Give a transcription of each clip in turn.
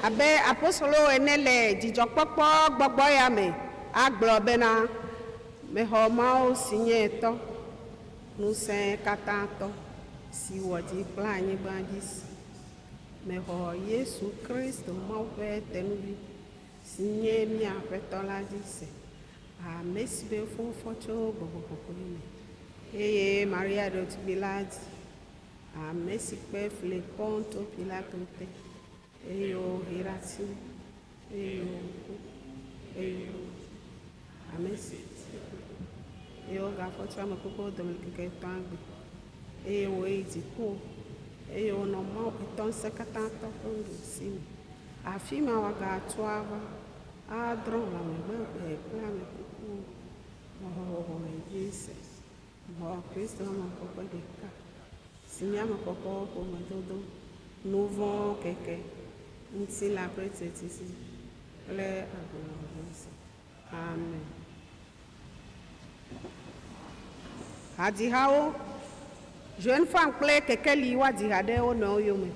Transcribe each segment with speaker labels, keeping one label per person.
Speaker 1: abe apostolowo ene le dzidzɔkpɔkpɔ gbɔgbɔ ya me agblɔ bena, Mexɔ Mawu si nye Tɔ, Ŋusẽkatãtɔ, si wɔ dzi kple anyigba dzi se. Mexɔ Yesu Kristo, Mawu ƒe Tenuvi, si nye mía Aƒetɔ la dzi se, ame si be fofo tso Gbɔgbɔ Kɔkɔe me, eye Maria ɖetugbi la dzi, ame si kpe fli Ponto Pilato te, eye wòhe ɖe ati ŋu, eye wòku, eye wò, ame si eye wogafɔ tso ame kukuwo dome le ŋkeke etɔ̃a gbe, eye wòyi dziƒo, eye wònɔ Mawu Etɔ Ŋusẽkatãtɔ ƒe nuɖusi me. Afi ma wòagatso ava adrɔ̃ ame gbegbe kple ame kukuwo. Mexɔ dzi se. Mexɔ Kristo ame kɔkɔe ɖeka, si nye ame kɔkɔewo ƒomedodo, nu vɔ̃wo keke, ŋutilã ƒe tsetsisi kple agbenɔnɔ se. Amen. Hadzihawo, Jeune femme kple kekeli woadzi ha ɖe wo nɔewo yome.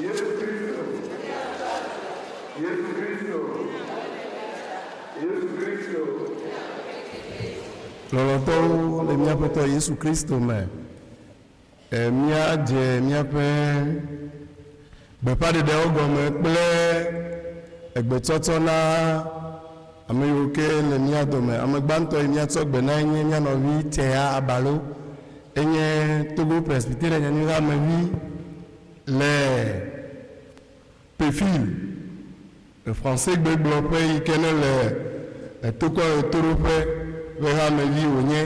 Speaker 2: Yesu Kristo. Yesu Kristo. Yesu Kristo.
Speaker 3: Lɔlɔ̃tɔwo le mía Aƒetɔ Yesu Kristo me, e, míadze míaƒe gbeƒãɖeɖewo gɔme kple egbetsɔtsɔ na ame yiwo ke le mía dome. Ame gbãtɔ yi míatsɔ gbe nae nye mía nɔvi Tsea Abalo. Enye Togo Presbyterian Nyanyuihamevi le Pefil, Fransegbe gblɔƒe yi ke ne le Tokɔ Ɣetoɖoƒe ƒe hamevi wònye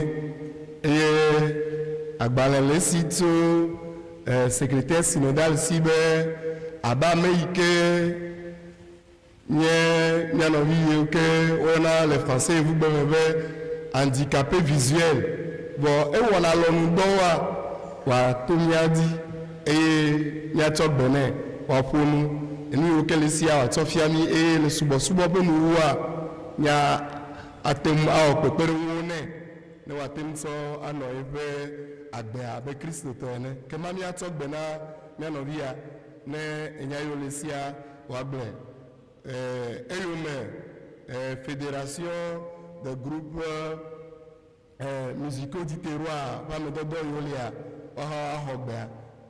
Speaker 3: eye agbalẽ le esi tso Secretaire Synodal si be abe ame yi ke nye mía nɔvi yiwo ke woyɔna le Franse yevugbe me be handicapé visuel vɔ ewɔna alɔnudɔwoa, wòato mía dzi eye míatsɔ gbe nɛ wòaƒo nu enu yiwo ke le esia wòatsɔ fia mí eye le subɔsubɔ ƒe nuwuwua, mía ate ŋu awɔ kpekpeɖeŋuwo nɛ ne wòate ŋu tsɔ anɔ eƒe agbe abe Kristotɔ ene. Kema míatsɔ gbe na mía nɔvi ya ne enya yiwo le esia wòagblɔe. Eyome Fédération des groupes musicaux du terroir ƒe amedɔdɔ yiwo lia, woaxɔ axɔ gbea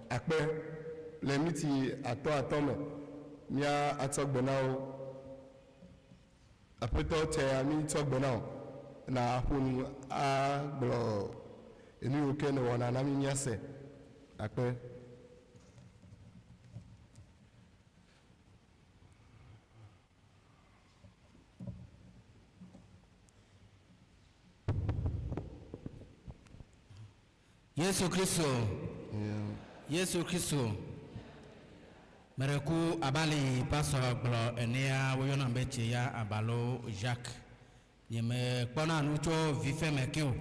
Speaker 3: akpe le miti atɔ atɔ me. Mía atsɔ gbe na wo. Aƒetɔ tsɛa mí tsɔ gbe na wò na aƒo nu agblɔ enu yiwo ke nèwɔna na mí míase. Akpe.
Speaker 4: Yesu Kristo. Yesu Kristo. Meɖe abe ale yi pastor gblɔ enea, woyɔnam be Tseya Abalo Jacques. Nyemekpɔna nu tso vifeme ke o.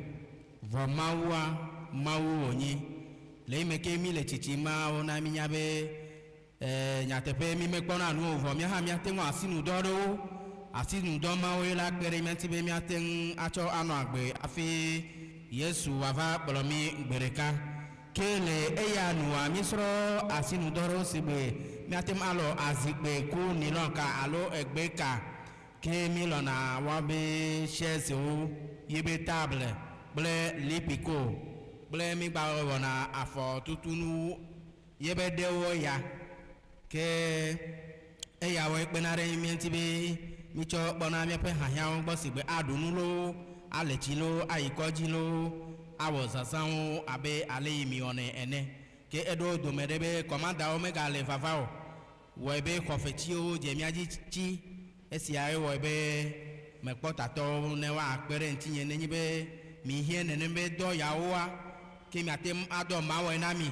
Speaker 4: Vɔ Mawua, Mawu wònye. Le eyime ke mí le tsitsim ma, wona mínya be E, nyateƒe mímekpɔna nu o, vɔ mía hã míate ŋu asinudɔ aɖewo. Asinudɔ mawoe la kpe ɖe mía ŋuti be míate ŋu atsɔ anɔ agbe hafi Yesu wòava kplɔ mí gbe ɖeka. Ke le eya nua, míesrɔ̃ asinudɔ aɖewo si gbe míate ŋu alɔ azikpui ku nilɔn-ka alo egbe-ka. Ke mílɔ̃na woabe chaisewo, yebe table kple lipiko kple mígbawɔna afɔtutunuwo. Yebe ɖewo ya ke eyawoe kpena ɖe mía ŋuti be mítsɔ kpɔna míaƒe hiahiãwo gbɔ sigbe aɖu nu loo, ale tsi loo, ayi kɔdzi loo, awɔ zazãwo abe aleyi miwɔnɛ ene. Ke eɖo dome ɖe be kɔmandawo megale vava o. Wɔe be xɔfetsiwo dze mía dzi tsi. Esiae wɔe be mekpɔ tatɔwo ne woakpe ɖe ŋutinye nenye be mihiã nenem be dɔ yawoa, ke miate ŋu adɔ mawɔe na mi.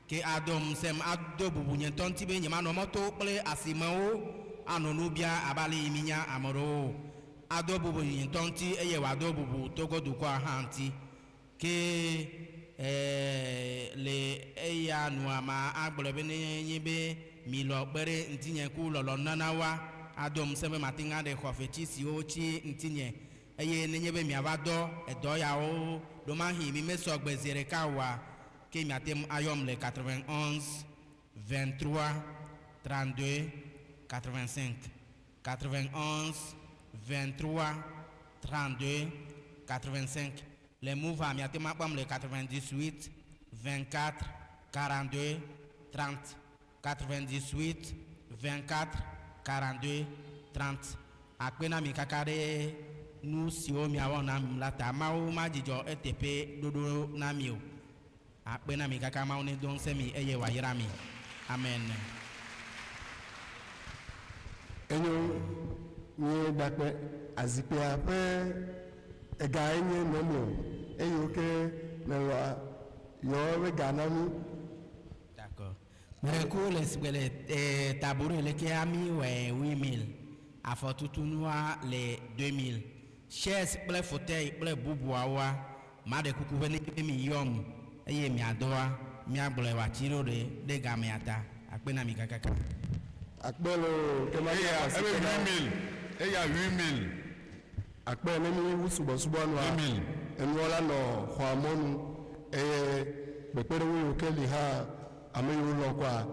Speaker 4: Ke ado ŋusẽm, ado bubu nye ŋutɔ ŋuti be nyemanɔ mɔto kple asimewo anɔ nu bia abe ale yi minya ame aɖewo o. Ado bubu nye ŋutɔ ŋuti eye wòado bubu Togo dukɔa hã ŋuti. Ke e le eya nua ma agblɔe be ne nye be mi lɔ kpe ɖe ŋtinye ku lɔlɔ nunana woa, ado ŋusẽ be mate ŋu aɖe xɔfetsi siwo tsi ŋtinye. Eye nenye be miava dɔ edɔ yawo ɖomahi mi mesɔ gbe zi ɖeka oa, ke miate ŋu ayɔm le 91 23 32 85, 91 23 32 85. Le Mova miate ŋu akpɔm le 98 24 42 30. 98 24 42 30. Akpe na mi kaka ɖe nu siwo miawɔ nam la ta. Mawu madzudzɔ eteƒe ɖoɖo na mi o. Akpe na mi kaka Mawu nedo ŋusẽ mi eye wòayra mi. Amen.
Speaker 3: Enyo míeɖakpe azikpuia ƒe ega enye nɔnɔ eye wo ke nelɔa yɔ eƒe ga na mí.
Speaker 4: D'accord. Meɖe ku le sigbe le eh, tabouret leke mi wɔ 8000. Afɔtutunua le 2000. Chaise kple fauteuil kple bubuawoa, maɖe kuku be ne mi yɔm eye miadɔa, miagblɔe wòatsi ɖo ɖe ɖe gamea ta. Akpe na mi kakaka.
Speaker 3: Akpe lo ke ma
Speaker 5: Eya ebe 8000. Eya 8000.
Speaker 3: Akpe ne mi wu subɔsubɔ nua.
Speaker 5: 8000.
Speaker 3: Enuɔ la nɔ xɔa mɔnu eye kpekpeɖeŋu yiwo ke li hã ame yiwo lɔ kɔa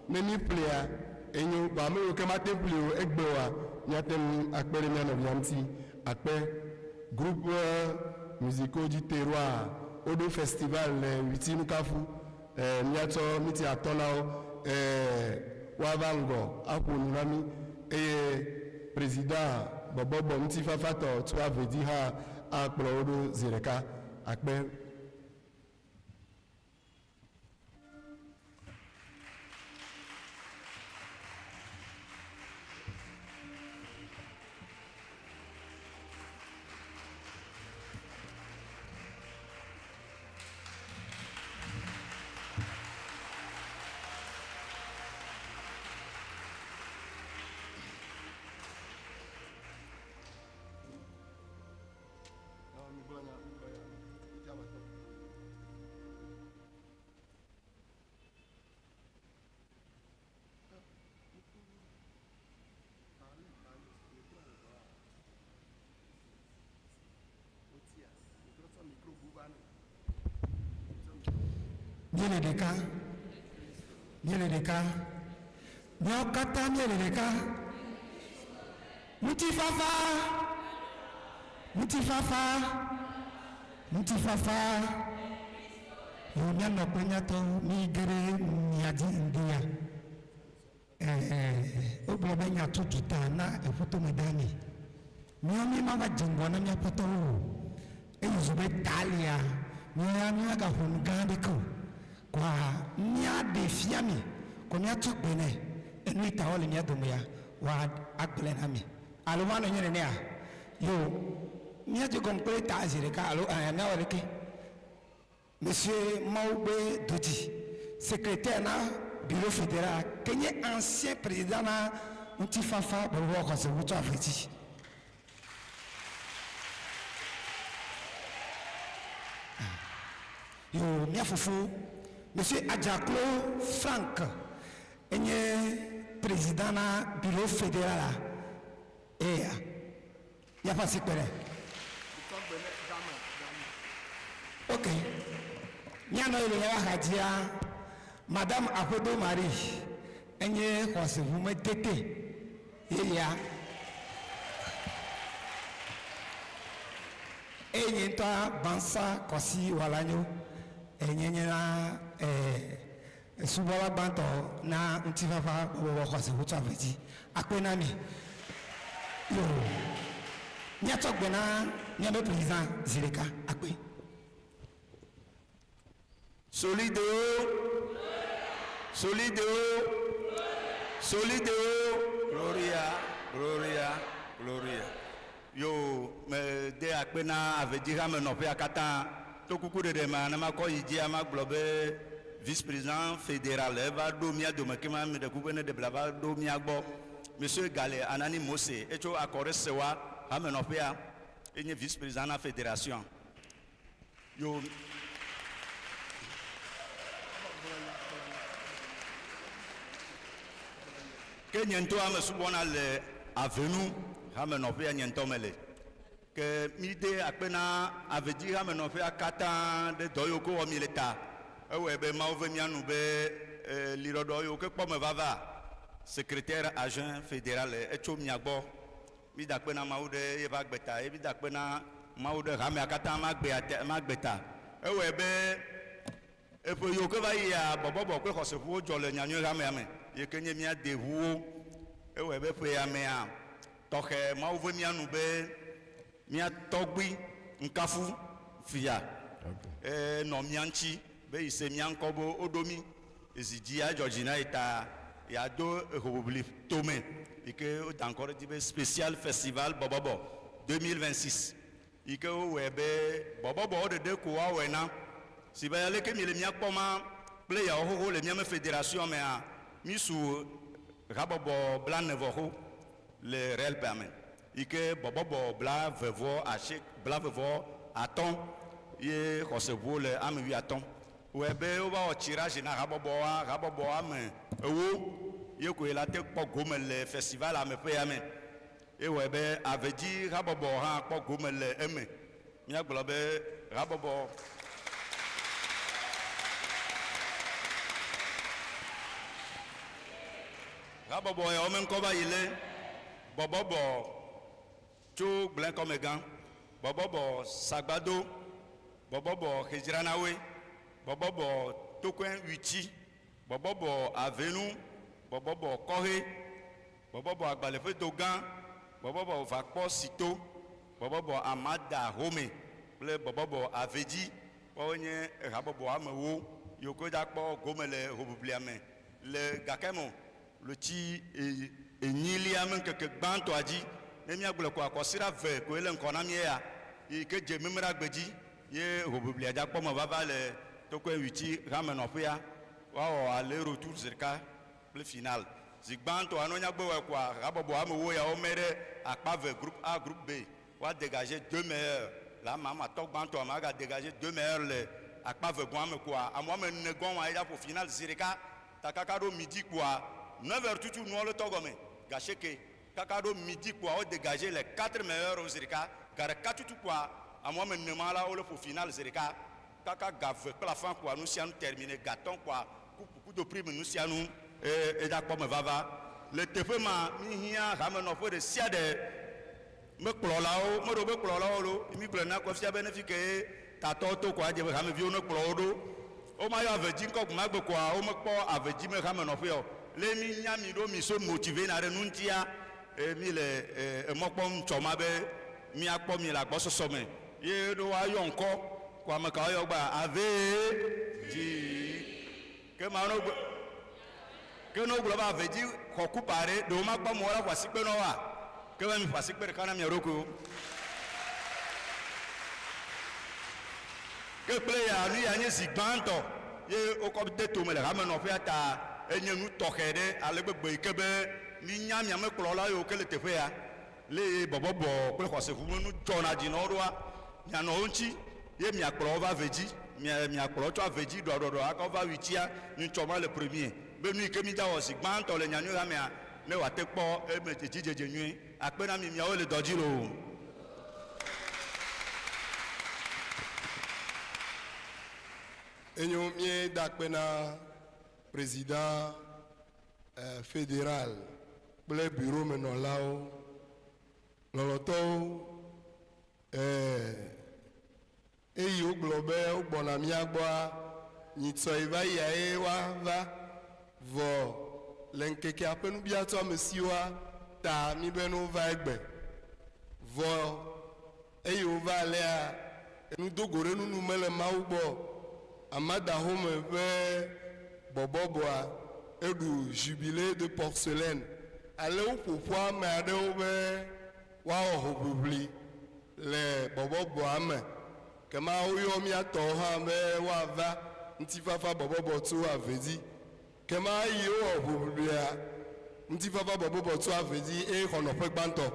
Speaker 3: ne mi ƒlea enyo ba ame yiwo ke mate ƒli o egbe oa miate ŋu akpe ɖe mia nɔvia ŋuti. Akpe groupe musicaux du terroir woɖo festival le Witinukafu eh, miatsɔ miti atɔ na wo eh, woava ŋgɔ aƒo nu na mi eye président bɔbɔbɔ ŋutifafatɔ tso Avedi hã akplɔ wo ɖo zi ɖeka. Akpe.
Speaker 6: Míele ɖeka, míele ɖeka, míawo katã míele ɖeka. Ŋutifafa, ŋutifafa, ŋutifafa. Yo míanɔ kple míatɔwo mi ge ɖe mia dzi ŋdi ya. Ɛɛ wogblɔ be nya tso duta na eƒutome dami. Míawo mi mava dze ŋgɔ na míaƒe tɔwo o. Eyi zu be talia, míawo ya míagaƒo nu gã aɖeke o. Kɔa míaɖe fia mi, kɔ míatsɔ gbe nɛ. Enu yi ta wole mía dome ya, woa agblɔe na mi. Alo manɔ nye nenea? Yo, míadze gɔme kple ta zi ɖeka alo ɛɛ míawɔ ɖeke. Monsieur Mawugbe Dodzi, secrétaire na bureau fédéral ke nye ancien président na ŋutifafa bɔbɔbɔ xɔseʋu tso Avedzi. Yo mía fofo Monsieur Adjaklo Frank enye président na bureau fédéral la eya míaƒe asi kpe ɖe. Ok, míanɔ yi le míaƒe axadzia, Madame Aƒedo Marie enye xɔseʋume tete yeyea. Eye nye ŋutɔ Bansa Kɔsi wɔla nyo. Enye nye na eh, subɔla gbãtɔ na ŋutifafa bɔbɔbɔ xɔseʋu tso ave dzi. Akpe na mi. Yo, míatsɔ gbe na míaƒe président zi ɖeka. Akpe.
Speaker 7: Solideo, Solideo, Solideo. Gloria, Gloria, Gloria. Yo, me de akpe na Avedzi hame nɔƒea katã. To kuku ɖeɖe ma, ne makɔ yi dzia, magblɔ be vice-président fédéral eva ɖo mía dome ke ma mi ɖe kuku ne ɖebla va ɖo mía gbɔ. Monsieur Gale Anani Mose etso akɔ ɖe Sewa hame nɔƒea enye vice-président na fédération. Yo ke nye ŋutɔ ame subɔna le avenu hame nɔƒea nye ŋutɔ mele. Ke mi de akpe na Avedzi hame nɔƒea katã ɖe dɔ yiwo ke wɔ mi le ta. Ewɔe be Mawu ve mía nu be e, liɖɔɖɔ yiwo ke kpɔ me vava secrétaire agent fédéral etso mia gbɔ. Mi da akpe na Mawu ɖe yeƒe agbe ta ye mi da akpe na Mawu ɖe hamea katã magbea te magbe ta. Ewɔe be eƒe yiwo ke va yia bɔbɔbɔ kple xɔseƒuwo dzɔ le nyanyui hamea me. yi ke nye mía deʋuwo. Ewɔe be ƒe ya mea, tɔxɛ Mawu ve mía nu be mía tɔgbui ŋkafu fia enɔ mía ŋuti be yi se mía ŋkɔ be woɖo mí ezi dzi adzɔ dzi na yi ta yeado ehoʋiʋli tome yi ke woda ŋkɔ ɖe edzi be Special Festival Bɔbɔbɔ 2026 yi ke wowɔe be bɔbɔbɔwo ɖeɖe ko woawɔe na. Si be aleke mi le mía kpɔ ma kple yawo xoxo le míame fédération mea, mi su habɔbɔ blane vɔ xo le RELPA me yi ke bɔbɔbɔ 28 ye xɔseʋuwo le ame 50. Wɔe be wova wɔ tirage na habɔbɔa, habɔbɔ ame ewo ye koe la te kpɔ gome le festival ame ƒe ya me. Ewɔe be avedzi habɔbɔ hã kpɔ gome le eme. Míagblɔ be habɔbɔ habɔbɔ yawo me ŋkɔ va yi le bɔbɔbɔ tso gblẽkɔmegã, bɔbɔbɔ sagbado, bɔbɔbɔ xedzranawoe, bɔbɔbɔ tokɔe witsi, bɔbɔbɔ avenu, bɔbɔbɔ kɔhe, bɔbɔbɔ agbalẽƒedogã, bɔbɔbɔ vakpɔ sito, bɔbɔbɔ amada home kple bɔbɔbɔ avedzi. Woawoe nye habɔbɔ amewo yiwo ke woda kpɔ gome le hoʋiʋlia me le gake me o. Ɣleti enyilia me ŋkeke gbãtɔa dzi, ne míagblɔe koa, kɔsiɖa ve koe le ŋkɔ na mí eya yi ke dze Memleɖagbe dzi ye hoʋiʋlia dza kpɔ me vava le Tokwe Witsi hamenɔƒea. Woawɔ aller retour zi ɖeka kple final. Zi gbãtɔa ne wonya gbe wɔe koa, habɔbɔ amewo ya womɛ ɖe akpa ve, groupe A, groupe B. Woa dégager deux meilleurs le ame ame atɔ̃ gbãtɔa me, woaga dégager deux meilleurs le akpa ve gɔ̃a me koa, ame woame ene gɔ̃ wa ye dza ƒo final zi ɖeka. Ta kaka ɖo midi kpoa, neuf heures tutu nua le tɔ gɔme, gasheke kaka ɖo midi kpoa wo dégager les quatre meilleurs zi ɖeka. Ga ɖeka tutu kpoa, ame woame ene ma la wo le ƒo final zi ɖeka. Kaka ga ve kple afã kpoa nusianu termine, ga tɔ̃ kpoa coupe kudo prime nusianu edza kpɔ me vava. Le teƒe ma, mi hiã hamenɔƒe ɖesiaɖe me kplɔlawo, meɖo be kplɔlawo lo, mi gblɔe na kɔ fia be ne fi ke ye tatɔwo to kɔa, edze be hameviwo ne kplɔ wo ɖo. Womayɔ avedzi ŋkɔ gbemagbe kɔa, womekpɔ avedzi me hamenɔƒea o. Le mi nya mi ɖo mi so motive na ɖe nu ŋutia, mi le emɔ kpɔm ŋtsɔ ma be miakpɔ mi le agbɔsɔsɔ me. Ye ɖo woayɔ ŋkɔ ko ame ka woayɔ gba ave dzi. Ke ma no gbe ke no gblɔ be avedzi xɔ kupa ɖe, ɖe womakpɔ amewo la ƒo asikpe na woa? Ke be mi ƒo asikpe ɖeka na mia ɖokuiwo. Ke kple ya nu ya nye zi gbãtɔ ye wokɔ de tome le hamenɔƒea ta enye nu tɔxɛ ɖe ale gbegbe yi ke be minya miame kplɔla yiwo ke le teƒe ya le ye bɔbɔbɔ kple xɔseʋu me nu dzɔna dzi na wo ɖoa, mianɔ wo ŋuti ye miakplɔ wo va ave dzi, mia miakplɔ wo tso ave dzi ɖɔɖɔɖɔ akɔ va witsia nyutsɔ ma le premier be nu yi ke midza wɔ zi gbãtɔ le nyanyui hamea ne wòate kpɔ eme dzidzedze nyuie. Akpe na mi miawoe le dɔ dzi loo.
Speaker 3: Enyo míeda akpe na président fédéral kple bureau menɔlawo, lɔlɔ̃tɔwo. Eyi wogblɔ be wogbɔna mía gbɔa, nyitsɔ yi va yia ye woava. Vɔ le ŋkekea ƒe nubiatɔamesiwoa ta mí be ne wova egbe. Vɔ eyi wova alea, enu do go ɖe nunu mele Mawu gbɔ o. Amadahome ƒe bɔbɔbɔa, eɖu jubilé de porcelaine. Ale woƒo ƒu ame aɖewo be woawɔ hoʋiʋli le bɔbɔbɔa me. Kema woyɔ mía tɔwo hã be woava ŋutifafa bɔbɔbɔ tso ave dzi. Kema eyi wowɔ hoʋiʋlia, ŋutifafa bɔbɔbɔ tso ave dzi eye xɔ nɔƒe gbãtɔ.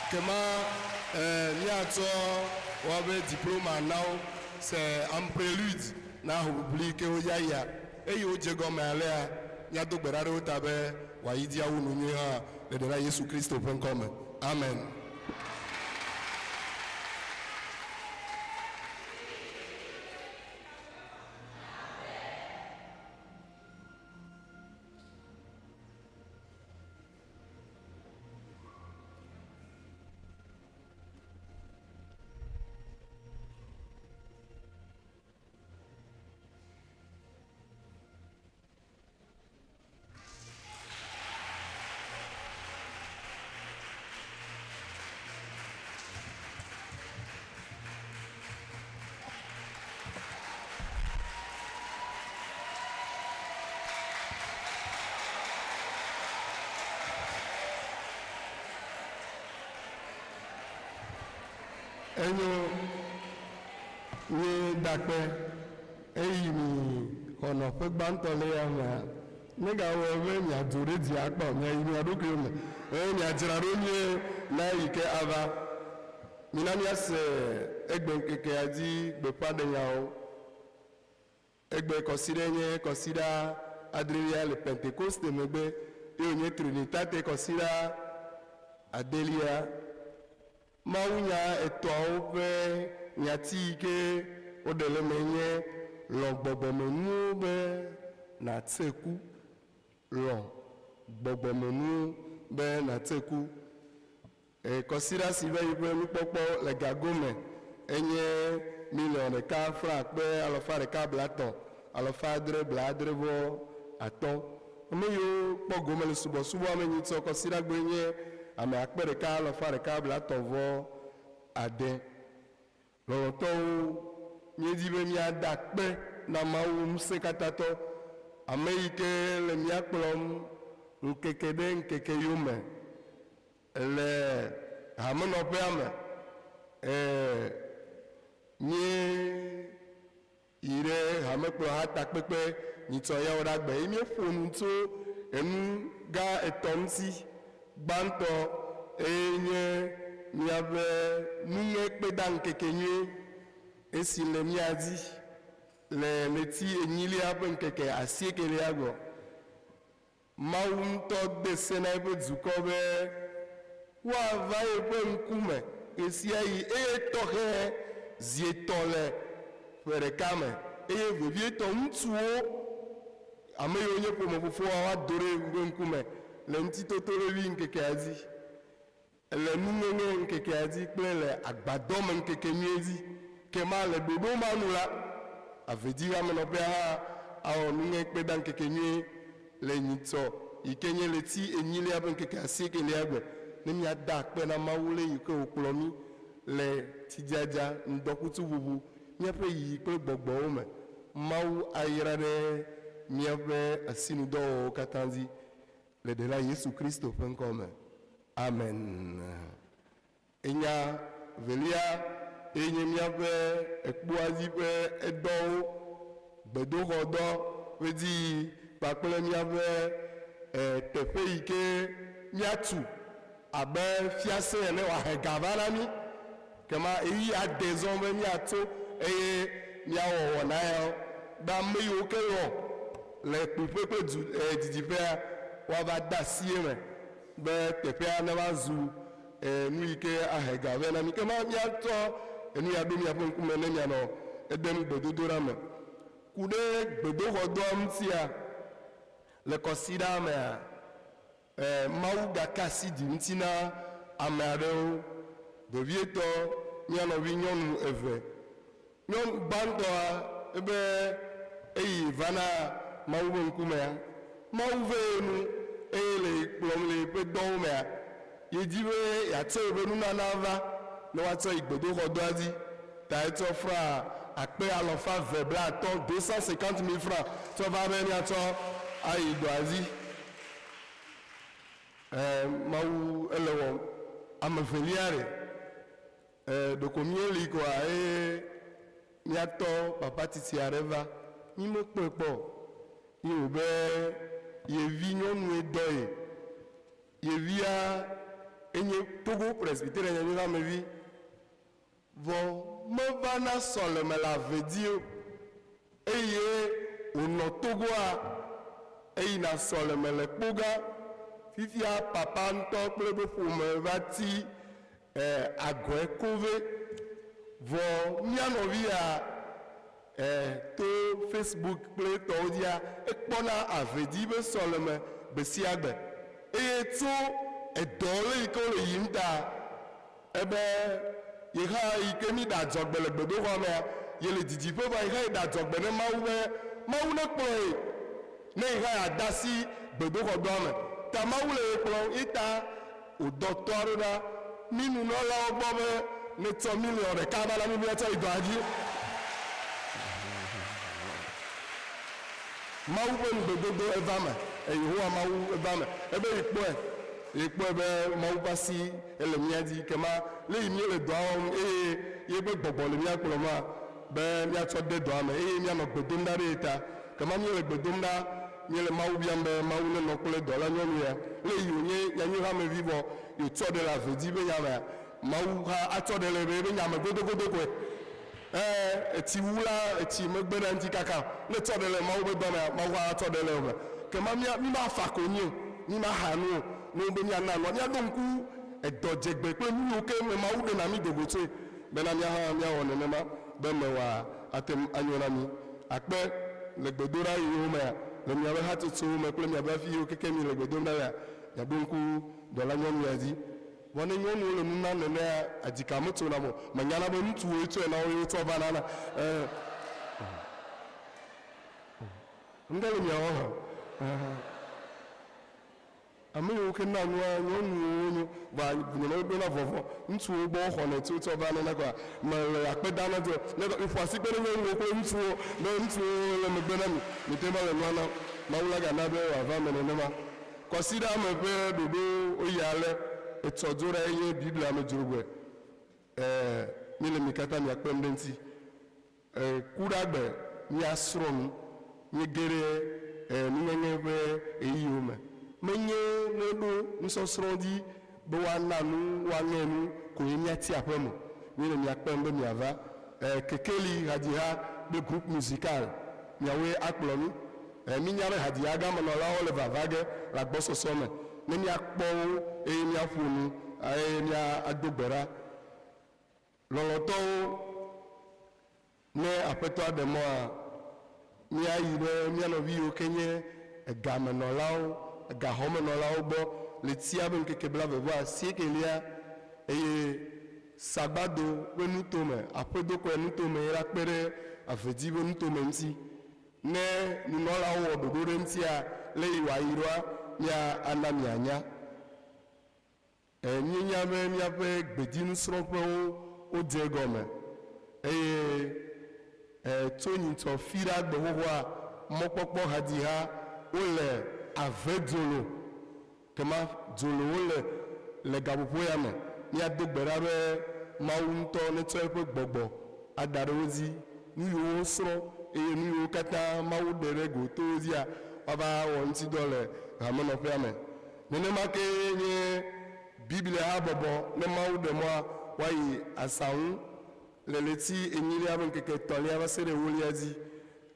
Speaker 3: Kema míatsɔ woaƒe diploma na wo, c'est en prélude na hoʋiʋli yi ke wodza yia. Eyi wodze gɔme alea, míado gbe ɖa ɖe wo ta be wòayi dzi awu nu nyuie hã le Ɖela Yesu Kristo ƒe ŋkɔ me. Amen. Enyo, mie dakpe eyi mi xɔ nɔƒe gbãtɔ le ya mea, negawɔe be miado ɖe dzi akpɔ o, miayi mia ɖokuiwo me eye miadzra ɖo nyuie na eyi ke ava. Mina míase egbe ŋkekea dzi gbeƒãɖenyawo. Egbe kɔsiɖe nye kɔsiɖa adrelia le Pentekoste megbe eye wònye Trinitate kɔsiɖa adelia. Mawunya etɔ̃awo ƒe nyati yi ke woɖe le eme nye Lɔ̃ gbɔgbɔmenuwo be nàtse ku. Lɔ̃ gbɔgbɔmenuwo be nàtse ku. Kɔsiɖa si va yi ƒe nukpɔkpɔ le ga gome enye miliɔn ɖeka fla akpe alafa ɖeka blaetɔ̃ alafa adre blaadre vɔ atɔ̃. Ame yiwo kpɔ gome le subɔsubɔa me nyitsɔ kɔsiɖagbe nye ame akpe ɖeka alafa ɖeka blaetɔ̃ vɔ ade. Lɔlɔ̃tɔwo, míedi be míada akpe na Mawu Ŋusẽkatãtɔ, ame yi ke le mía kplɔm ŋkeke ɖe ŋkeke yome le hamenɔƒea me. Ɛ̃, míeyi ɖe hamekplɔha takpekpe nyitsɔ yawo ɖe agbe eye míeƒo nu tso enu gã etɔ̃ ŋuti. Gbãtɔ eye nye míaƒe nuŋekpedaŋkekenyui, esi le mía dzi le ɣleti enyilia ƒe ŋkeke asiekelia gbɔ. Mawu ŋutɔ de se na eƒe dukɔ be woava yeƒe ŋkume ɣesiaɣi eye tɔxɛ zi etɔ̃ le ƒe ɖeka me, eye vevietɔ ŋutsuwo, ame yiwo nye ƒome fofoa, woado ɖe yeƒe ŋkume le Ŋutitotoɖevi ŋkekea dzi, le nuŋeŋe ŋkekea dzi kple le agbadɔme ŋkekenyuie dzi. Ke ma le ɖoɖo ma nu la, avedzihamenɔƒea hã awɔ nuŋekpedaŋkekenyuie le nyitsɔ yi ke nye ɣleti enyilia ƒe ŋkeke asiekelia gbe, ne míada akpe na Mawu le yi ke wòkplɔ mí le tsidzadza, ŋdɔkutsuʋuʋu, míaƒe yiyi kple gbɔgbɔwo me. Mawu ayra ɖe míaƒe asinudɔwɔwɔwo katã dzi le Ɖela Yesu Kristo ƒe ŋkɔ me. Amen. Enya velia ye nye míaƒe ekpoa dzi ƒe edɔwo, gbedoxɔdɔ ƒe dziyiyi kpakple míaƒe teƒe yi ke míatu abe fiase ene wòahe ga va na mí. Kema ɣeyiɣi ade zɔ be míatso eye míawɔ wɔna yawo be ame yiwo ke lɔ̃ le kpuiƒe kple du didiƒea woava de asi eme be teƒea neva zu nu yi ke ahe ga vɛ na mí. Kema míatsɔ enu ya ɖo miaƒe ŋkume ne mianɔ edem gbedodoɖa me. Ku ɖe gbedoxɔdɔa ŋutia, le kɔsiɖaa mea, Mawu gaka asi ɖi ŋuti na ame aɖewo, vevietɔ mía nɔvi nyɔnu eve. Nyɔnu gbãtɔa ebe eyi va na Mawu ƒe ŋkumea, Mawu ve ye nu eye le yi kplɔm le yeƒe dɔwo mea, yedi be yeatsɔ yeƒe nunana va ne woatsɔ yi gbedoxɔdɔa dzi. Ta etsɔ franc akpe alɔfa ve blaatɔ̃, 250 mille francs, tsɔ va be míatsɔ ayi dɔa dzi. Ɛ, Mawu ele wɔm. Ame velia ɖe, ɛ, ɖeko míeli koa eye míatɔ papa tsitsi aɖe va. Mí mekpɔe kpɔ o. Ye wòbe yevi nyɔnue dɔ ye. Yevia enye Togo Presbyterian nyanyui ƒe amevi. Vɔ mevana sɔleme le ave dzi o. Eye wònɔ Togoa, eyina sɔleme le Kpogã. Fifia papa ŋutɔ kple eƒe ƒome va ti agɔe kove. Vɔ mía nɔvi ya to Facebook kple etɔwo dzia, ekpɔna ave dzi be sɔleme gbe sia gbe. Eye tso edɔ le yi ke wole yiyim ta, ebe ye hã yi ke míɖe adzɔgbe le gbedoxɔa mea, yele didiƒe vɔa ye hã yeɖe adzɔgbe ne Mawu be Mawu nekplɔ ye ne ye hã yeade asi gbedoxɔdɔa me. Ta Mawu le ye kplɔm ye ta wòdɔ tɔa ɖo ɖa mí nunɔlawo gbɔ be netsɔ miliɔn ɖeka va na mí míatsɔ yi dɔa dzi. Mawu ƒe ŋugbedodo eva eme. Yehowa Mawu eva eme. Ebe yi kpɔe. Ye kpɔe be Mawu ƒe asi ele mía dzi kema le yi míele dɔa wɔm eye yeƒe gbɔgbɔ le mía kplɔma be míatsɔ de dɔa me eye míanɔ gbe dom ɖa ɖe ye ta. Kema míele gbe dom ɖa, míele Mawu biam be Mawu nenɔ kple dɔla nyɔnu ya. Le yi wònye nyanyuihamevi vɔ yewotsɔ ɖe le ave dzi ƒe nya mea, Mawu hã atsɔ ɖe le eƒe nya me godogodo koe. Ẽ, etsi wu la, etsi megbe ɖe eŋuti kaka o. Ne etsɔ ɖe le Mawu ƒe dɔ mea, Mawu hã atsɔ ɖe le eme. Kema mía, mímafa konyi o, mímaxa nu o, ne wobe míana nua, míaɖo ŋku edɔ dzegbe kple nu yiwo ke me Mawu ɖena mí do go tsoe bena mía hã míawɔ nenema be eme wòate ŋu anyo na mí. Akpe le gbedoɖaɣiwo mea, le miaƒe hatsotsowo me kple miaƒe afi yiwo keke miele gbe dom ɖa lea, miaɖo ŋku dɔlanyɔnu ya dzi. Vɔ ne nyɔnuwo le nu nam nenea, adzika metsona o. Menyana be ŋutsuwoe tsɔe na wo ye wotsɔ vana na. Ɛɛ. Ŋɖe le miawɔ hã. Ame yiwo ke na nua, nyɔnuwo wonyo. Vɔa nyemeɖona vɔvɔ̃. Ŋutsuwo gbɔ woxɔnɛ tso tsɔ va nana kɔa, mele akpe dam na tso. Ne ƒo asi kpe ɖe nyɔnuwo kple ŋutsuwo be ŋutsuwo le megbe na mi. Mite va le nua nam. Mawu la gana be wòava eme nenema. Kwasiɖa me ƒe ɖoɖowo yi ale, Etsɔ Dzoɖae nye Biblia me dzrogbe. Ẽ, míele mi katã miakpem ɖe eŋuti. Ẽ, Kuɖagbe míasrɔ̃ nu. Míege ɖe, ẽ, nuŋeŋe ƒe ɣeyiɣiwo me. Menye ne woɖo nusɔsrɔ̃ dzi be woana nu, woaŋe nu koe míati aƒe me o. Míele mia kpem be miava. Ẽ, Kekeli Hadziha kple Groupe Musical, miawoe akplɔ mí. Ẽ, mínya be hadziha gãmenɔlawo le vava ge le agbɔsɔsɔ me ne míakpɔ wo eye míaƒo nu eye míado gbe ɖa. Lɔlɔ̃tɔwo, ne Aƒetɔa ɖe mɔa, míayi ɖe mía nɔvi yiwo ke nye egamenɔlawo, egaxɔmenɔlawo gbɔ le tsia ƒe ŋkeke blaeve-vɔ-asiekelia eye Sagbado ƒe nutome, Aƒedokɔe nutome ye la kpe ɖe Avedzi ƒe nutome ŋuti. Ne nunɔlawo wɔ ɖoɖo ɖe eŋutia, le yi wòayi ɖoa, mía ana mianya. Ẽ, míenya be míaƒe gbedzinusrɔ̃ƒewo wodze egɔme eye ẽ, tso nyitsɔ fiɖa gbe xoxoa, mɔkpɔkpɔ hadziha wole ave dzolo. Kema dzolo wole le gaƒoƒo ya me. Míado gbe ɖa be Mawu ŋutɔ netsɔ eƒe gbɔgbɔ ada ɖe wo dzi. Nu yiwo wosrɔ̃ eye nu yiwo katã Mawu ɖe ɖe go to wo dzia, woava wɔ ŋutidɔ le hamenɔƒea me. Nenema kee nye Biblia habɔbɔ, ne Mawu ɖe mɔa, woayi asaŋu le ɣleti enyilia ƒe ŋkeke etɔ̃lia va se ɖe ewolia dzi.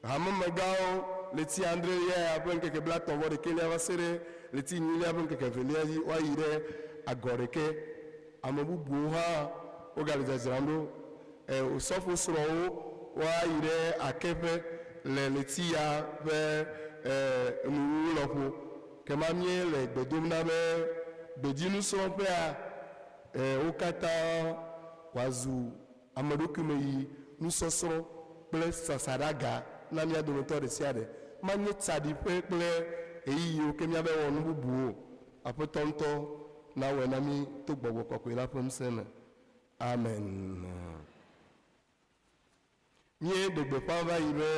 Speaker 3: Hamemegãwo, ɣleti adrelia ya ƒe ŋkeke blaetɔ̃ vɔ ɖekɛlia va se ɖe ɣleti enyilia ƒe ŋkeke evelia dzi, woayi ɖe agɔ ɖekɛ. Ame bubuwo hã wogale dzadzram ɖo. E, osɔfo srɔ̃wo woayi ɖe akeƒe le ɣleti ya ƒe e, nuwuwu lɔƒo. Kema míele gbe dom na be gbedzinusrɔ̃ƒea e, wo katã wòazu ameɖokuimeyiyi, nusɔsrɔ̃, kple sasaɖaga na mía dometɔ ɖesiaɖe. Manye tsaɖiƒe kple ɣeyiɣiwo ke míava wɔ nu bubuwo o. Aƒetɔ ŋutɔ nawɔe na mí to Gbɔgbɔ Kɔkɔe la ƒe ŋusẽ me. Amen. Míeɖe gbeƒã va yi be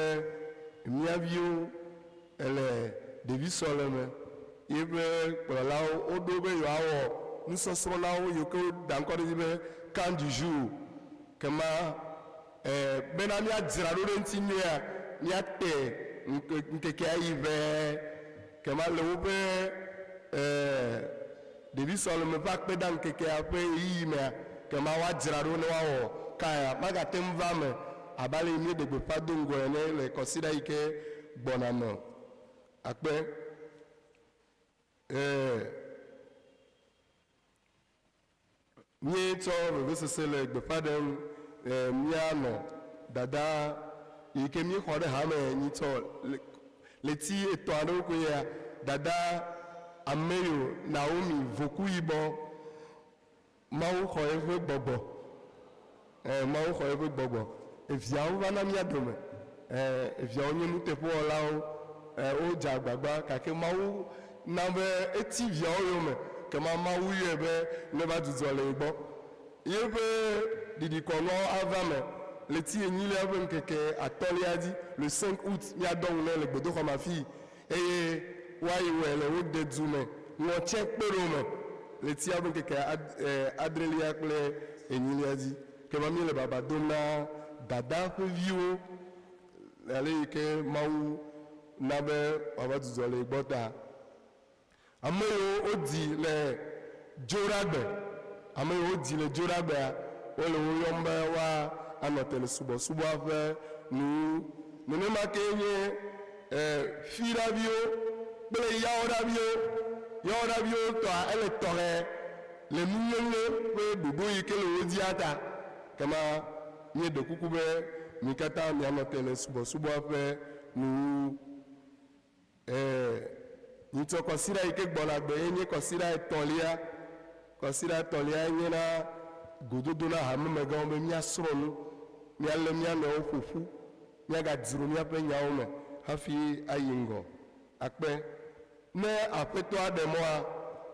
Speaker 3: mía viwo le ɖevisɔleme yeƒe kplɔlawo woɖo be yewoawɔ nusɔsrɔ̃ na wo yiwo ke woda ŋkɔ ɖe edzi be Camp du jour. Kema e bena míadzra ɖo ɖe eŋuti nyuiea, míate ŋkekea yi ʋɛɛ. Kema le woƒe e ɖevisɔleme ƒe akpedaŋkekea ƒe ɣeyiɣi mea, kema woadzra ɖo ne woawɔ kaya. Magate ŋu va eme abe ale yi míeɖe gbeƒã do ŋgɔ ene le kɔsiɖa yi ke gbɔna me o. Akpe. Ee. Míetsɔ vevesese le gbeƒã ɖem e mía nɔ dada yi ke míexɔ ɖe hame nyitsɔ ɣleti etɔ̃ aɖewo koe ya, dada Ameyo Naomi Vokuyibɔ. Mawu xɔ eƒe gbɔgbɔ. Ẽ, Mawu xɔ eƒe gbɔgbɔ. Eviawo va na mía dome. Ẽ, eviawo nye nuteƒewɔlawo. Ẽ, wodze agbagba gake Mawu na be eti viawo yome. Kema Mawu yɔe be neva dzudzɔ le ye gbɔ. Yeƒe ɖiɖikɔnuawo ava eme ɣleti enyilia ƒe ŋkeke atɔ̃lia dzi, le cinq août, míadɔ ŋu nɛ le gbedoxɔ me afii eye woayi wɔe le wo de du me, ŋɔtsɛ kpeɖo me. ɣletia ƒe ŋkeke ad, e, adrelia kple enyilia dzi. Kema míele baba dom na dada ƒe viwo le ale yi ke Mawu na be woava dzudzɔ le ye gbɔ ta. Ame yiwo wodzi le Dzoɖagbe, Ame yiwo wodzi le Dzoɖagbea, wole wo yɔm be woanɔ te le subɔsubɔa ƒe nuwuwu. Nenema kee nye Fiɖaviwo kple Yawoɖaviwo. Yawoɖaviwo tɔa, ele tɔxɛ le nuŋeŋe ƒe ɖoɖo yi ke le wo dzia ta. Ekema míeɖe kuku be mi katã mianɔ te le subɔsubɔa ƒe nuwuwu. Ɛ̃, nyitsɔ kɔsiɖa yi ke gbɔna gbe ye nye kɔsiɖa etɔ̃lia. Kɔsiɖa etɔ̃lia nye na gododo na hamemegãwo be míasrɔ̃ nu, míalé mía nɔewo ƒo ƒu, míagadzro míaƒe nyawo me hafi ayi ŋgɔ. Akpe. Ne Aƒetɔa ɖe mɔa,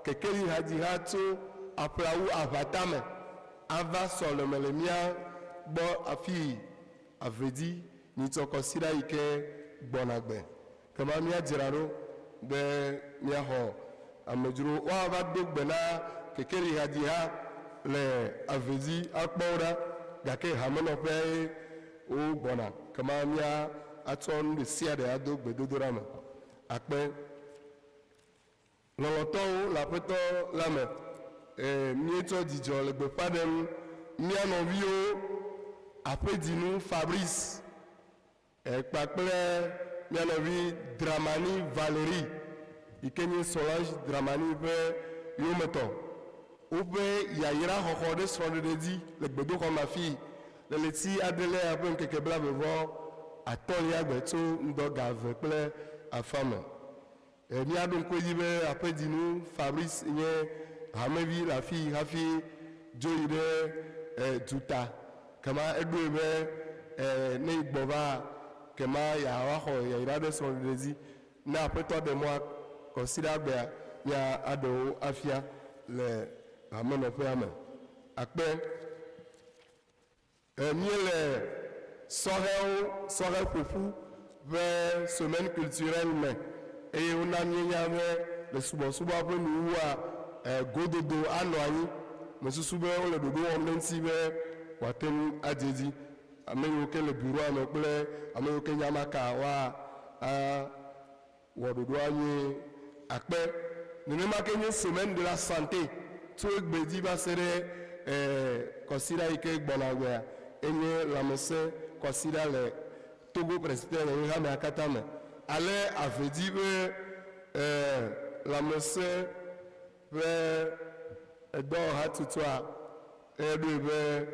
Speaker 3: kekeli hadziha tso aƒlawu aʋatame ava sɔleme le mía gbɔ afii. Avedi nyitsɔ kɔsiɖa yi ke gbɔna gbe. Kema míadzra ɖo be míaxɔ amedzrowo. Woava do gbe na kekeli hadziha le Avedi akpɔ wo ɖa, gake hamenɔƒea ye wogbɔna. Kema mía atsɔ nu ɖesiaɖe ado gbedodoɖa me. Akpe. Lɔlɔ̃tɔwo le Aƒetɔ la me, ẽ, míetsɔ dzidzɔ le gbeƒã ɖem mía nɔviwo aƒedzinu Fabrice, ẽ, kpakple mía nɔvi Dramani Valerie, yi ke nye Solange Dramani ƒe yometɔ, woƒe yayra xɔxɔ ɖe srɔ̃ɖeɖe dzi le gbedoxɔ me afii le ɣleti adrelia ƒe ŋkeke blaeve vɔ atɔ̃lia gbe tso ŋdɔ ga eve kple afã me. Míaɖo ŋku edzi be aƒedzinu Fabrice nye hamevi le afii hafi dzo yi ɖe duta. Kema eɖoe be ne yi gbɔ va kema yeava xɔ yayra ɖe srɔ̃ɖeɖe dzi. Ne Aƒetɔ ɖe mɔa, kɔsiɖagbea míaɖe wo afia le hamenɔƒea me. Akpe. Míele sɔhɛwo sɔhɛ ƒoƒu ƒe Semaine Culturelle me eye wona míenya be le subɔsubɔa ƒe nuwuwua, gododo anɔ anyi. Mesusu be wole ɖoɖo wɔm ɖe eŋuti be wòate ŋu adze edzi. Ame yiwo ke le bureau me kple ame yiwo ke nya maka woa Wɔ ɖoɖoa nyuie. Akpe. Nenema ke nye Semaine de la Santé tso egbe dzi va se ɖe kɔsiɖa yi ke gbɔna gbea, enye lãmesẽ kɔsiɖa le Togo Presbyterian hamea katã me. Ale avedzi ƒe lãmesẽ ƒe edɔwɔhatutua eɖoe be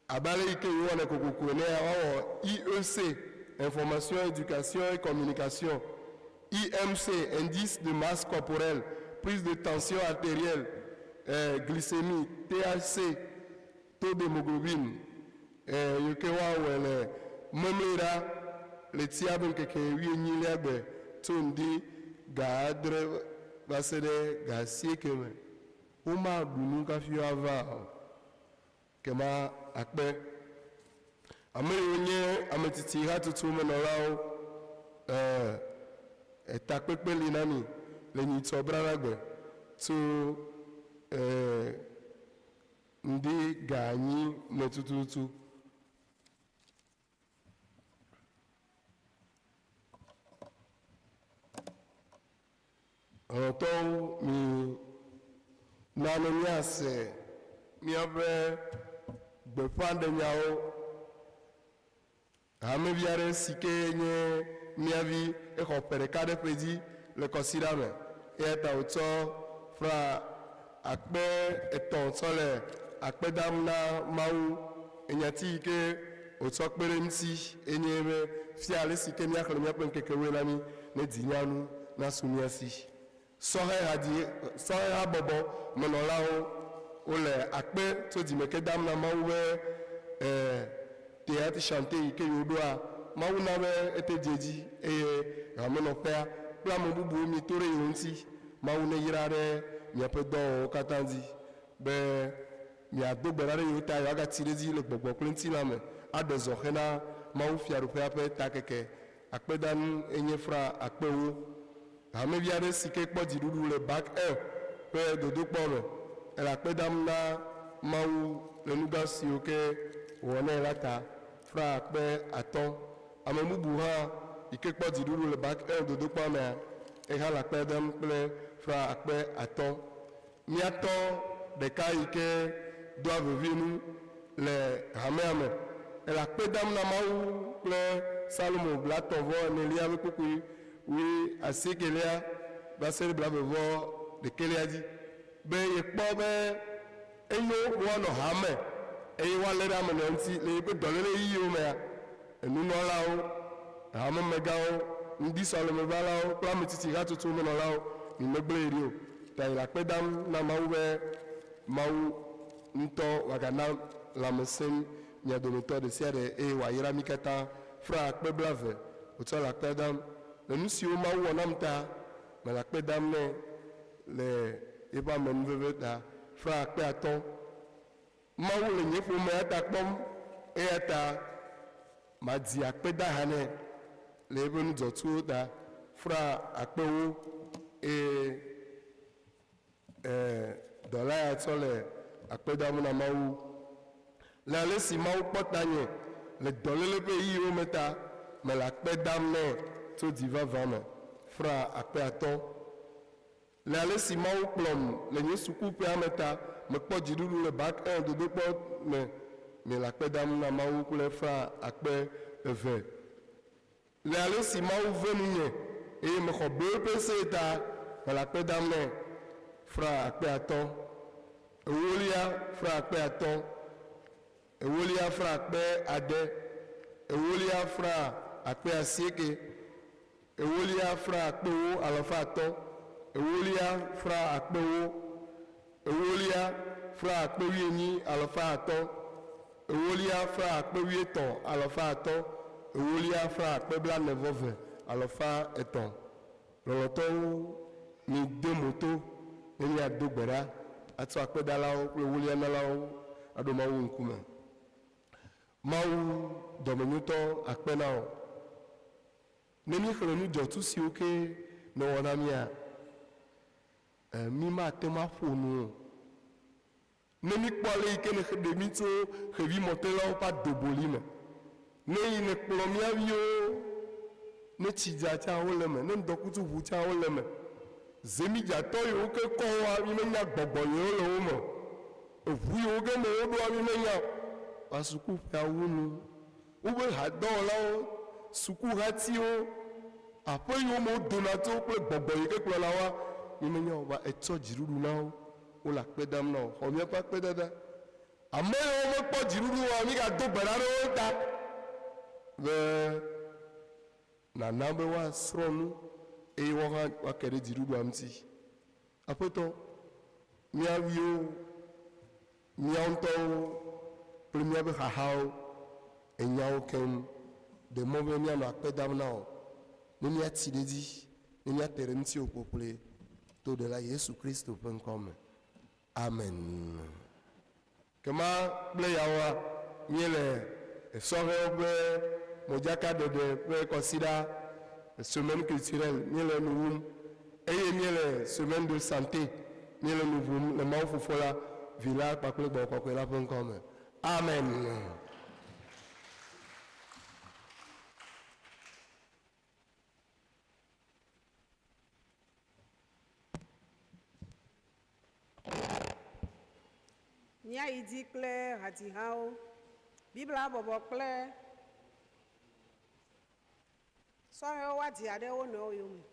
Speaker 3: Abe ale yi ke yewowɔnɛ kokoko enea, woawɔ IEC, Information, Education et Communication, IMC, Indice de Masse Corporelle, Prise de Tension Artérielle, Glycémie, THC, Taux d'hémoglobine, yi ke woawɔe le Memleɖa ɣletia ƒe ŋkeke wuienyilia gbe tso ŋdi ga adre va se ɖe ga asieke me. Womaɖu nu kafi woava o. Kema akpe. Ame yiwo nye ame tsitsi hatutu me nɔlawo, ẽ, etakpekpe li na mi le nyitsɔ braɖagbe tso, ẽ, ŋdi ga enyi me tututu. Lɔlɔ̃tɔwo, mi na ne míase míaƒe gbeƒãɖenyawo. Hamevi aɖe si ke nye mía vi exɔ ƒe ɖeka ɖe ƒe dzi le kɔsiɖa me eya ta wòtsɔ fra akpe etɔ̃ tsɔ le akpe dam na Mawu. Enyati yi ke wòtsɔ kpe ɖe eŋuti enye be, Fia ale si ke míaxlẽ míaƒe ŋkekewoe na mí ne dzinyanu nasu mía si. Sɔhɛhabɔbɔ me nɔlawo wole akpe tso dzime ke dam na Mawu be théâtre chanté yi ke yewoɖoa, Mawu na be ete dze edzi eye hamenɔƒea kple ame bubuwo mieto ɖe yewo ŋuti. Mawu neyra ɖe miaƒe dɔwɔwɔwo katã dzi be miado gbe ɖa ɖe yewo ta yewoagatsi ɖe edzi le gbɔgbɔ kple ŋutilã me aɖe zɔ hena Mawu Fiaɖuƒea ƒe takeke. Akpedanu enye fra akpewo. Hamevi aɖe si ke kpɔ dziɖuɖu le Bac 1. ƒe dodokpɔ me. Ele akpe dam na Mawu le nu gã siwo ke wòwɔ nɛ la ta. Fra akpe atɔ̃. Ame bubu hã yi ke kpɔ dziɖuɖu le Bac 1 dodokpɔa mea, eha le akpe dam kple fra akpe atɔ̃. Mía tɔ ɖeka yi ke doa vevie nu le hamea me, ele akpe dam na Mawu kple Salomo blatɔ̃ vɔ enelia ƒe kpukpui wui asiekelia va se ɖe blave vɔ ɖekɛlia dzi be yekpɔ be enyo be woanɔ hame eye woalé ɖe ame nɔewo ŋuti le yeƒe dɔléle ɣeyiɣiwo mea. Enunɔlawo, hamemegãwo, ŋdisɔlemevalawo kple ame tsitsi hatsotso menɔlawo, mi megblẽ yi ɖi o. Ta yi le akpe dam na Mawu be Mawu ŋutɔ wòagana lãmesẽ mia dometɔ ɖesiaɖe eye wòayra mí katã. Fra akpe blave wòtsɔ le akpea dam. Le nu siwo Mawu wɔ nam ta, mele akpe dam nɛ le eƒe amenuveve ta. Fra akpe atɔ̃. Mawu le nye ƒomea ta kpɔm, eya ta madi akpedaha nɛ le eƒe nu dzɔtsuwo ta. Fra akpewo eye e dɔla ya tsɔ le akpe dam na Mawu. Le ale si Mawu kpɔ tanye le dɔléle ƒe ɣeyiɣiwo me ta, mele akpe dam nɛ tso dzi vavã me. Fra akpe atɔ̃. Le ale si Mawu kplɔm le nye sukuƒea me ta, mekpɔ dziɖuɖu le Bac 1 dodokpɔ me. Miele akpe dam na Mawu kple fra akpe eve. Le ale si Mawu ve nunye eye mexɔ BEPC ta, mele akpe dam nɛ fra akpe atɔ̃. Ewolia, fra akpe atɔ̃. Ewolia, fra akpe ade. Ewolia, fra akpe asieke. Ewolia fra akpewo alafa atɔ̃. Ewolia fra akpewo. Ewolia fra akpe wuienyi alafa atɔ̃. Ewolia fra akpe wuietɔ̃ alafa atɔ̃. Ewolia fra akpe blaene vɔ ve alafa etɔ̃. Lɔlɔ̃tɔwo, mide mo to ne míado gbe ɖa atsɔ akpedalawo kple ewolianalawo aɖo Mawu ŋkume. Mawu dɔmenyotɔ akpe na wò. Ne míexlẽ nu dzɔtsu siwo ke nèwɔ na mía, ẽ, mímate ŋu aƒo nu o. Ne míkpɔ ale yi ke nèɖe mí tso xevimɔtelawo ƒe adoboli me, ne yi nèkplɔ mía viwo, ne tsi dza tsã wole eme, ne ŋdɔkutsu ʋu tsã wole eme, zemidzatɔ yiwo ke kɔ woa, mímenya gbɔgbɔ yiwo le wo me o, eʋu yiwo ke me woɖoa, mímenya o. Va sukuƒea wu nu. Woƒe hadɔwɔlawo, sukuhatiwo, aƒe yiwo me wodona tso kple gbɔgbɔ yi ke kplɔna woa, mímenya o. Va etsɔ dziɖuɖu na wo. Wole akpe dam na wò. Xɔ míaƒe akpedada. Ame yiwo mekpɔ dziɖuɖu oa, mígado gbe ɖa ɖe wo ta be nàna be woasrɔ̃ nu eye woawo hã woake ɖe dziɖuɖua ŋuti. Aƒetɔ, mía viwo, míawo ŋutɔwo kple míaƒe xaxawo, ènya wo keŋ. Ɖe mɔ be míanɔ akpe dam na wò ne míatsi ɖe edzi, ne míate ɖe ŋutiwò kpokploe to Ɖela Yesu Kristo ƒe ŋkɔ me. Amen. Kema kple yawoa, míele sɔhɛwo ƒe modzakaɖeɖe ƒe kɔsiɖa, Semaine culturelle, míele enu wum eye míele Semaine de santé, míele nu ʋum le Mawu Fofo la, Vi la kpakple Gbɔgbɔ Kɔkɔe la ƒe ŋkɔ me. Amen.
Speaker 1: Míayi dzi kple hadzihawo. Biblia bɔbɔ kple sɔhɛwo woadzi ha ɖe wo nɔewo yome.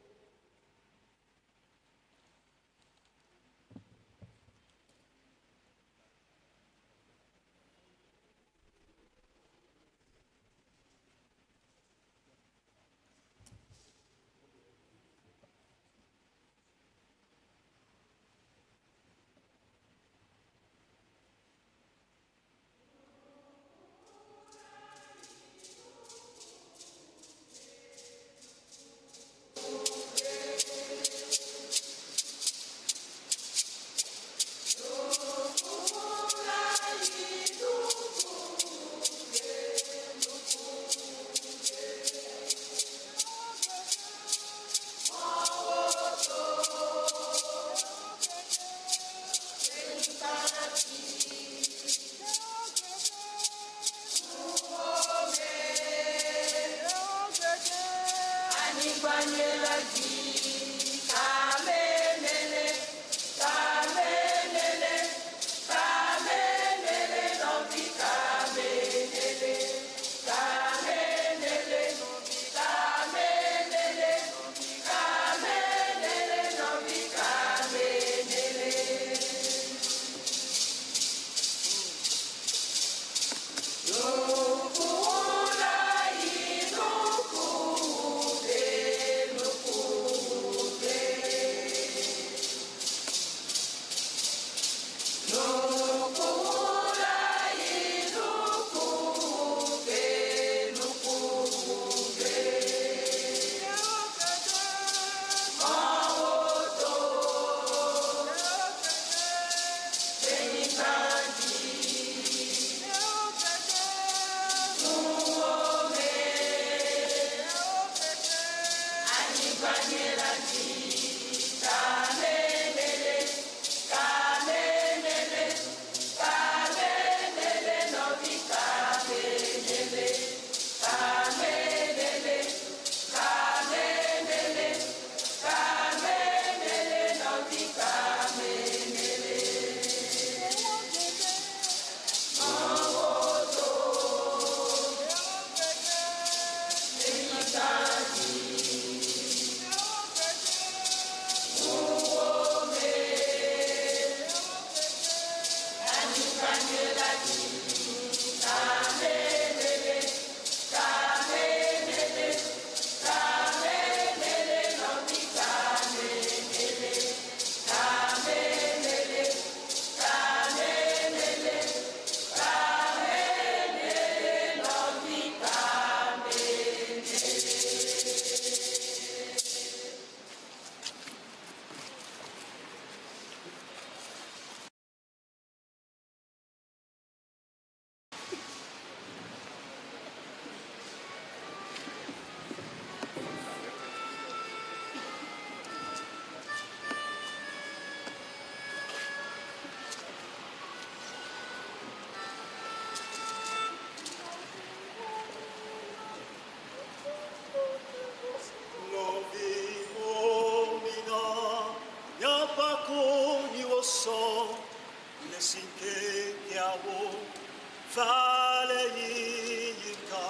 Speaker 8: Va le yiyim ta,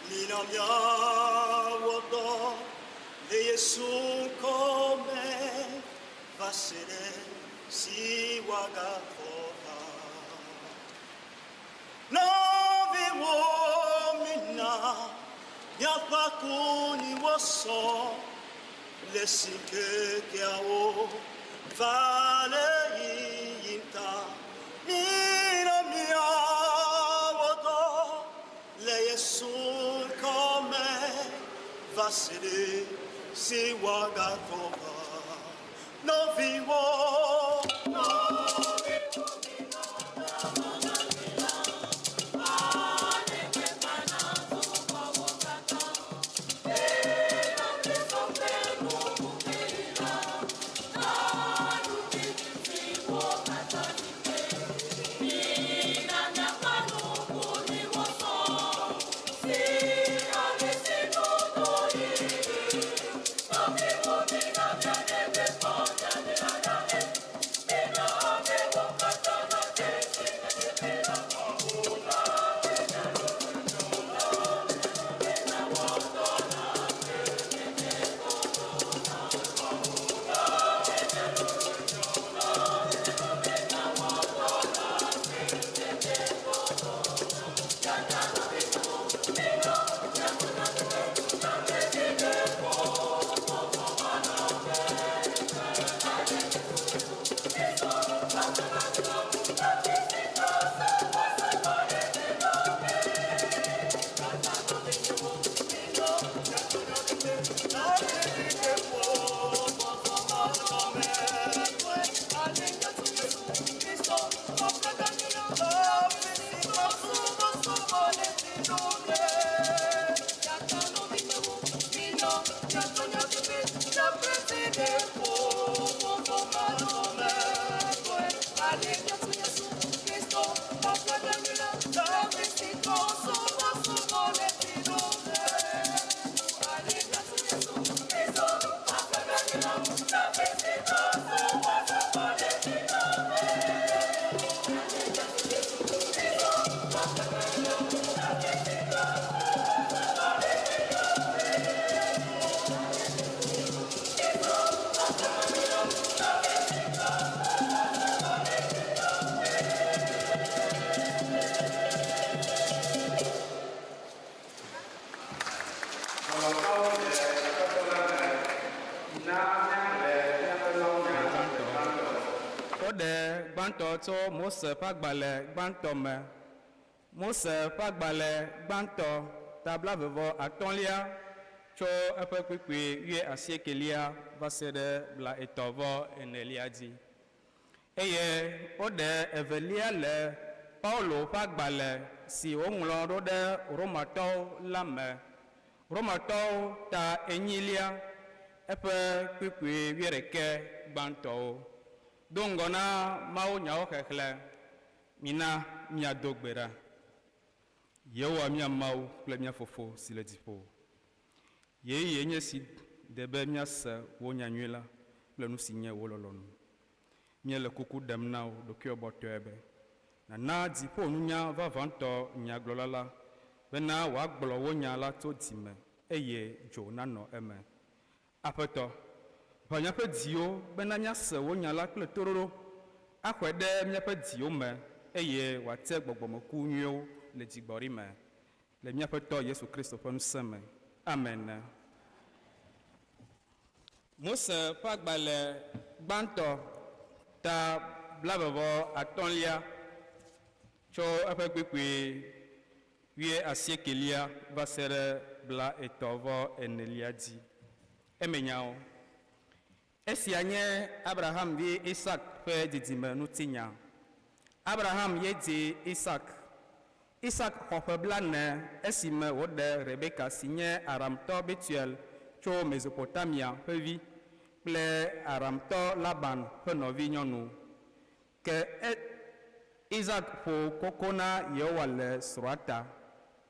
Speaker 8: mina míawɔ dɔ le Yesu ŋkɔ me va se ɖe si wòagatrɔ va. Nɔviwo mina míaƒe akunyiwo sɔ le si ŋkekeawo va le yiyim ta. Mina míawɔ dɔ le Yesu ŋkɔ me va se ɖe si wòagatrɔ va. Nɔviwo, nɔviwo mina
Speaker 9: Woɖe gbãtɔ tso Mose ƒe agbalẽ gbãtɔ me. Mose ƒe agbalẽ gbãtɔ ta blaeve vɔ atɔ̃lia tso eƒe kpukpui wuiasiekelia va se ɖe blaetɔ̃ vɔ enelia dzi. Eye woɖe evelia le Paulo ƒe agbalẽ si wòŋlɔ ɖo ɖe Romatɔwo la me. Romatɔwo ta enyilia, eƒe kpukpui wuiɖekɛ gbãtɔwo. Do ŋgɔ na mawunyawo xexlẽ, mina míado gbe ɖa. Yehowa mía Mawu kple mía Fofo si le dziƒo, ɣeyiɣie nye esi de be míase wò nya nyui la kple nu si nye wò lɔlɔ̃nu. Míele kuku ɖem na wò ɖokuiwòbɔtɔe be nàna dziƒonunya vavãtɔ nyagblɔla la bena wòagblɔ wò nya la tso dzi me eye dzo nanɔ eme. Aƒetɔ, ʋã míaƒe dziwo bena míase wò nya la kple toɖoɖo, axɔe ɖe míaƒe dziwo me eye wòate gbɔgbɔmeku nyuiwo le dzigbɔɖi me, le míaƒe Tɔ Yesu Kristo ƒe ŋusẽ me. Amen. Mose ƒe agbalẽ gbãtɔ ta blaeve vɔ atɔ̃lia tso eƒe kpukpui wuiasiekelia va se ɖe blaetɔ̃ vɔ enelia dzi. Emenyawo. Esia nye Abraham vi Isak ƒe dzidzime ŋutinya. Abraham ye dzi Isak. Isak xɔ ƒe blaene esime wòɖe Rebeka si nye Aramtɔ Betuel tso Mesopotamia ƒe vi kple Aramtɔ Laban ƒe nɔvinyɔnu. Ke e Isak ƒo koko na Yehowa le srɔ̃a ta,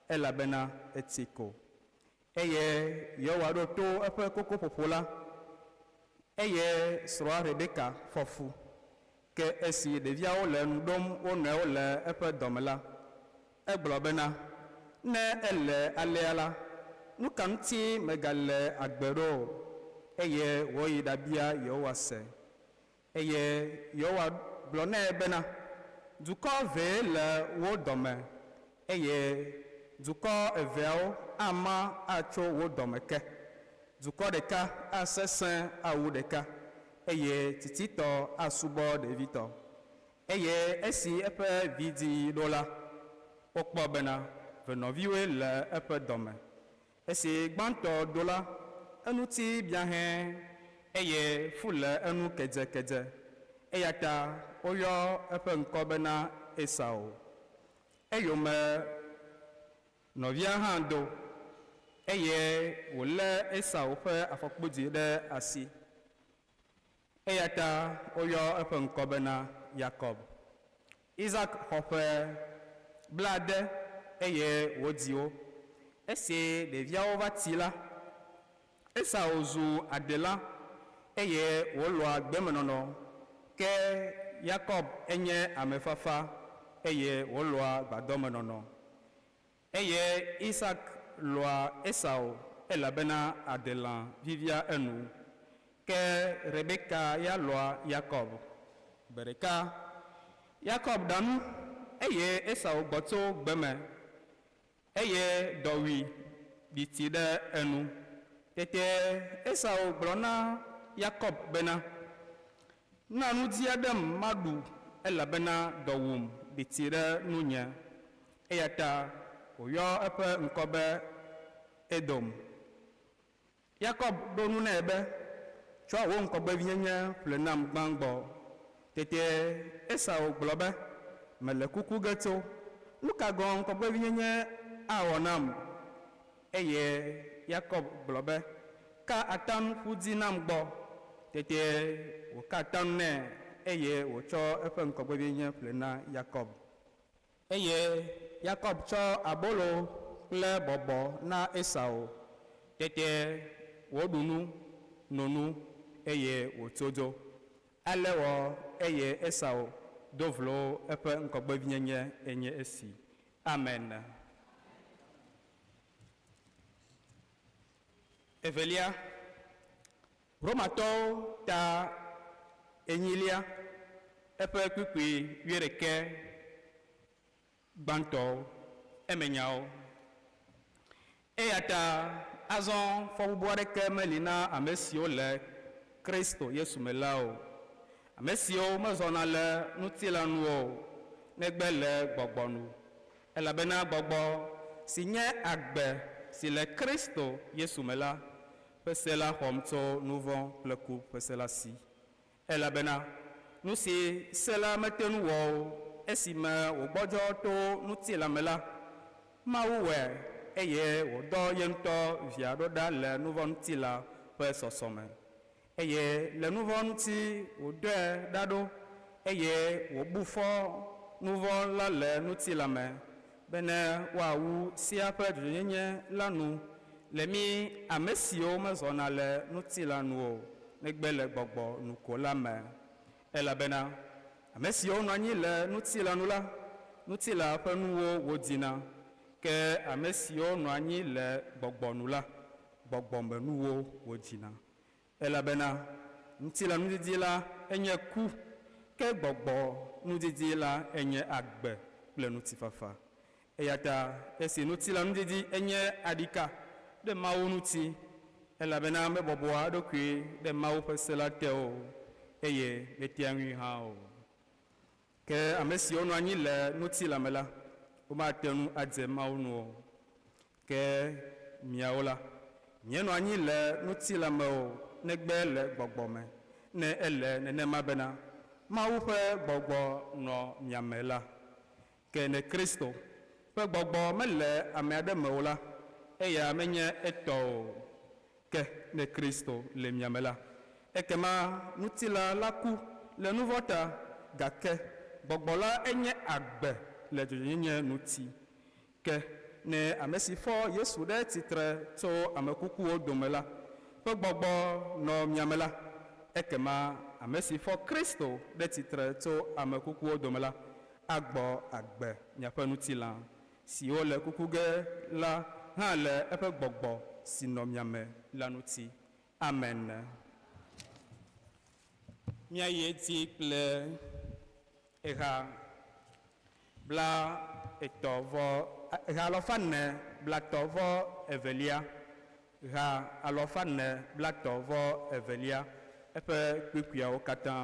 Speaker 9: elabena etsi ko. Eye Yehowa ɖo to eƒe kokoƒoƒo la, eye srɔ̃a Rebeka fɔ fu. Ke esi ɖeviawo le nu ɖom wo nɔewo le eƒe dɔme la. Egblɔ bena, Ne ele alea la, nu ka ŋuti megale agbe ɖo? Eye wòyi ɖabia Yehowa se. Eye Yehowa gblɔ nɛ bena, Dukɔ evee le wò dɔme, eye dukɔ eveawo ama atso wò dɔme ke. Dukɔ ɖeka asesẽ awu ɖeka, eye tsitsitɔ asubɔ ɖevitɔ. Eye esi eƒe vidziɣi ɖo la, wokpɔ bena venɔviwoe le eƒe dɔme. Esi gbãtɔ do la, eŋuti biã hẽ, eye fu le enu kedzekedze, eya ta woyɔ eƒe ŋkɔ bena Esau. Eyome nɔvia hã do, eye wòlé Esau ƒe afɔkpodzi ɖe asi. Eya ta woyɔ eƒe ŋkɔ bena Yakob. Isak xɔ ƒe blaade eye wòdzi wo. Esi ɖeviawo va tsi la, Esau zu adela eye wòlɔ̃a gbemenɔnɔ, ke Yakob enye ame fafa eye wòlɔ̃a gbadɔmenɔnɔ. Eye Isak lɔ̃a Esau elabena adelã vivia enu, ke Rebeka ya lɔ̃a Yakob. Gbe ɖeka Yakob ɖa nu, eye Esau gbɔ tso gbe me, eye dɔ wui ɖi tsi ɖe enu. Tete Esau gblɔ na Yakob bena, Na nu dzi aɖem maɖu, elabena dɔ wum ɖi tsi ɖe nunye. Eya ta wòyɔ eƒe ŋkɔ be Edom. Yakob ɖo nu nɛ be, Tsɔ wò ŋgɔgbevinyenye ƒle nam gbãgbɔ. Tete Esau gblɔ be, Mele kuku ge tso. Nu ka gɔ̃ ŋgɔgbevinyenye awɔ nam? Eye Yakob gblɔ be, Ka atam ƒu di nam gbɔ. Tete wòka atam nɛ, eye wòtsɔ eƒe ŋgɔgbevinyenye ƒle na Yakob. Eye Yakob tsɔ abolo kple bɔbɔ na Esau. Tete wòɖu nu, no nu, eye wòtso dzo. Ale wɔ eye Esau do vlo eƒe ŋgɔgbevinyenye enye esi. Amen. Evelia, Romatɔwo ta enyilia, eƒe kpukpui wuiɖekɛ gbãtɔ emenyawo. Eya ta azɔ fɔbubu aɖeke meli na ame siwo le Kristo Yesu me la o, ame siwo mezɔna le ŋutilã nu o, negbe le gbɔgbɔ nu. Elabena gbɔgbɔ si nye agbe si le Kristo Yesu me la ƒe se la xɔm tso nu vɔ̃ kple ku ƒe se la si. Elabena nu si se la mete ŋu wɔ o esime wògbɔdzɔ to ŋutilã me la, Mawu wɔe, eye wòdɔ ye ŋutɔ Via ɖo ɖa le nu vɔ̃ ŋutilã ƒe sɔsɔme. Eye le nu vɔ̃ ŋuti wòdɔe ɖa ɖo, eye wòbu fɔ nu vɔ̃ la le ŋutilã me, bene woawu sea ƒe dzɔdzɔenyenye la nu le mí ame siwo mezɔna le ŋutilã nu o, negbe le gbɔgbɔ nu ko la me. Elabena ame siwo nɔ anyi le ŋutilã nu la, ŋutilã ƒe nuwo wodina, ke ame siwo nɔ anyi le gbɔgbɔ nu la, gbɔgbɔmenuwo wodzina. Elabena ŋutilãnudidi la enye ku, ke gbɔgbɔnudidi la enye agbe kple ŋutifafa. Eya ta esi ŋutilãnudidi enye aɖika ɖe Mawu ŋuti, elabena mebɔbɔa eɖokui ɖe Mawu ƒe se la te o, eye metea ŋui hã o. Ke ame siwo nɔ anyi le ŋutilã me la, womate ŋu adze Mawu nu o. Ke miawo la, mienɔ anyi le ŋutilã me o, negbe le gbɔgbɔ me, ne ele nenema bena Mawu ƒe gbɔgbɔ nɔ mia me la. Ke ne Kristo ƒe gbɔgbɔ mele ame aɖe me o la, eya menye etɔ o. Ke ne Kristo le mia me la, ekema ŋutilã la ku le nu vɔ̃ ta, gake gbɔgbɔ la enye agbe le dzɔdzɔenyenye ŋuti. Ke ne ame si fɔ Yesu ɖe tsitre tso ame kukuwo dome la ƒe gbɔgbɔ nɔ mia me la, ekema ame si fɔ Kristo ɖe tsitre tso ame kukuwo dome la agbɔ agbe miaƒe ŋutilã. siwo le kuku ge la hã le eƒe gbɔgbɔ si nɔ mia me la ŋuti. Amen. Míayi edzi kple eha bla etɔ̃ vɔ eha alafa ene blatɔ̃ vɔ evelia ha alafa ene blatɔ̃ vɔ evelia eƒe kpukpuiawo katã.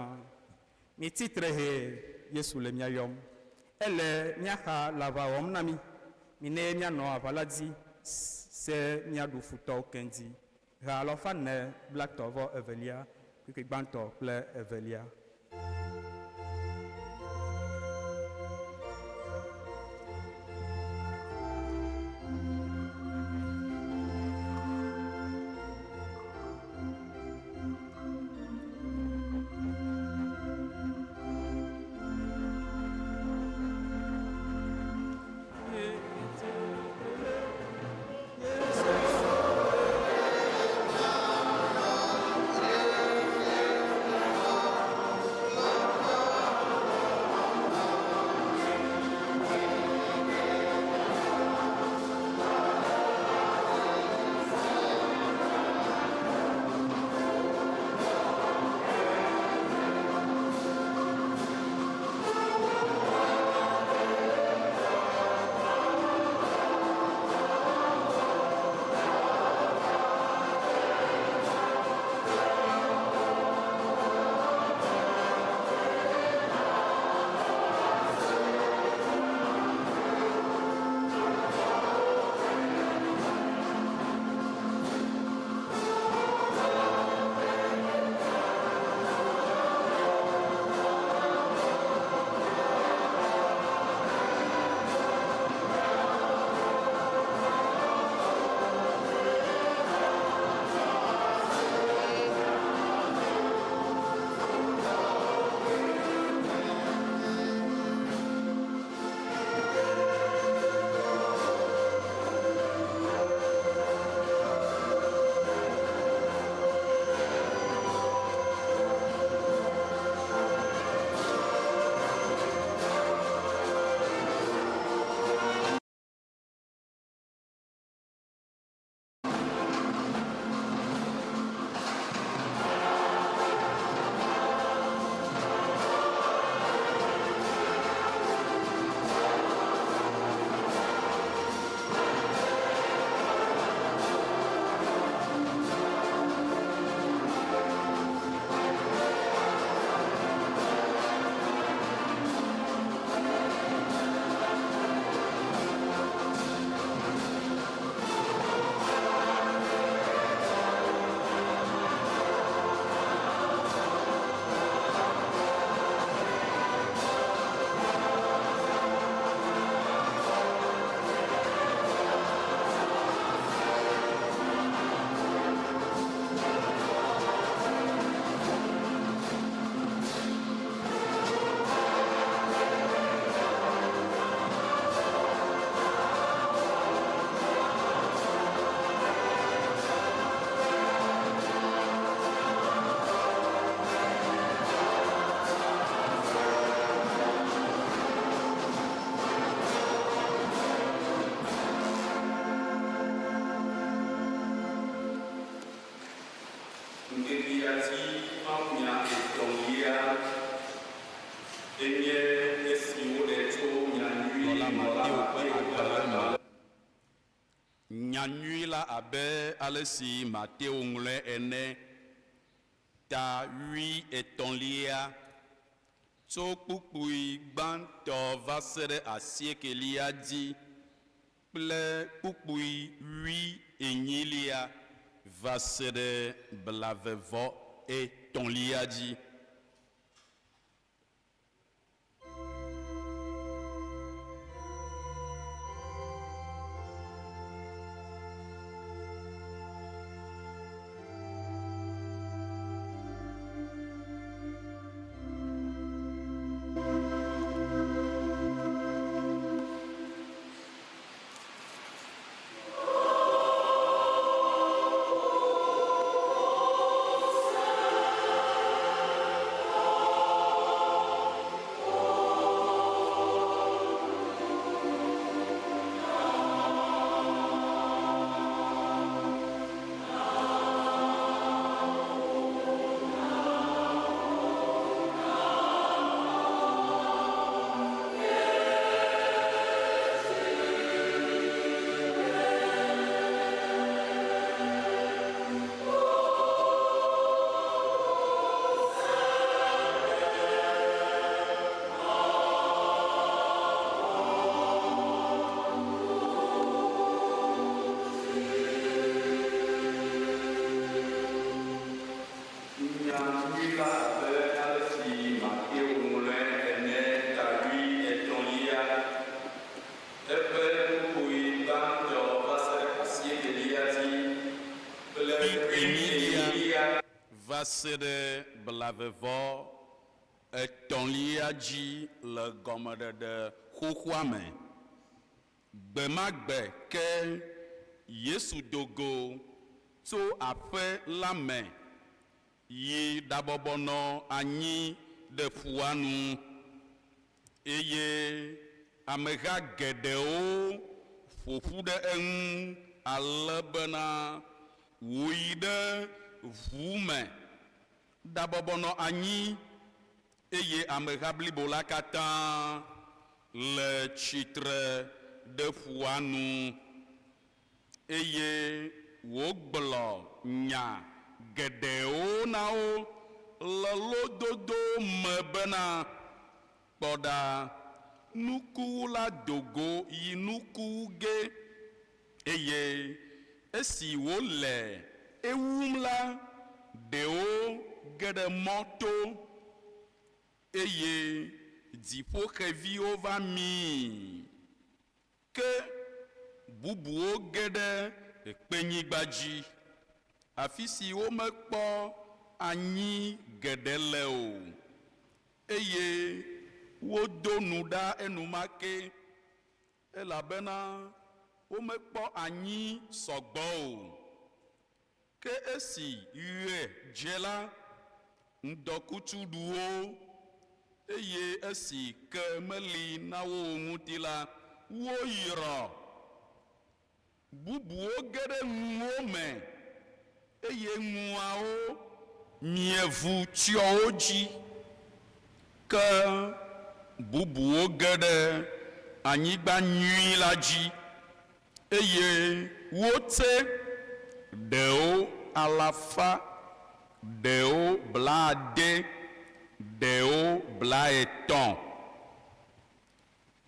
Speaker 9: Mitsi tre he Yesu le mía yɔm. Ele mía xa le aʋa wɔm na mí. Mine míanɔ aʋa la dzi se míaɖu futɔwo keŋ dzi. Ha alafa ene blatɔ̃ vɔ evelia kpukpui gbãtɔ kple evelia.
Speaker 10: Ŋkeke ya dzi mawunya etɔ̃lia enye esi woɖe tso nyanyui
Speaker 11: Ŋlɔla
Speaker 10: ŋlɔla
Speaker 11: Mateo ƒe
Speaker 10: Mateo ƒe
Speaker 11: agbalẽ me.
Speaker 10: agbalẽ
Speaker 11: Nyanyui la abe ale si Mateo ŋlɔe ene ta wui etɔ̃lia tso kpukpui gbãtɔ va se ɖe asiekelia dzi kple kpukpui wui enyilia va se ɖe blavevɔ etɔ̃lia dzi. nyui la abe ale si Mateo ŋlɔe ene ta wuietɔ̃lia, eƒe kpukpui gbãtɔ va se ɖe asiekelia dzi kple enyilia
Speaker 12: va se ɖe blavevɔ etɔ̃lia dzi le gɔmeɖeɖe xoxoa me. Gbe ma gbe ke Yesu do go tso aƒe la me yi ɖabɔbɔ nɔ anyi ɖe ƒua nu. Eye ameha geɖewo ƒo ƒu ɖe eŋu ale bena wòyi ɖe ʋu me ɖabɔbɔ nɔ anyi, eye ameha blibo la katã le tsitre ɖe ƒua nu. Eye wògblɔ nya geɖewo na wo le lododo me bena, Kpɔ ɖa, nukuwula do go yi nuku wu ge, eye esi wòle ewum la, ɖewo ge ɖe mɔ to, eye dziƒoxeviwo va mii. Ke bubuwo ge ɖe kpenyigba dzi, afi si womekpɔ anyi geɖe le o, eye wodo nu ɖa enumake, elabena womekpɔ anyi sɔgbɔ o. Ke esi ɣe dze la, ŋdɔkutsu ɖu wo, eye esi ke meli na wo o ŋuti la, woyrɔ. Bubuwo ge ɖe ŋuwo me, eye ŋuawo mie vu tsyɔ wo dzi. Ke bubuwo ge ɖe anyigba nyui la dzi, Eye wotse ɖewo alafa, ɖewo blaade, ɖewo blaetɔ̃.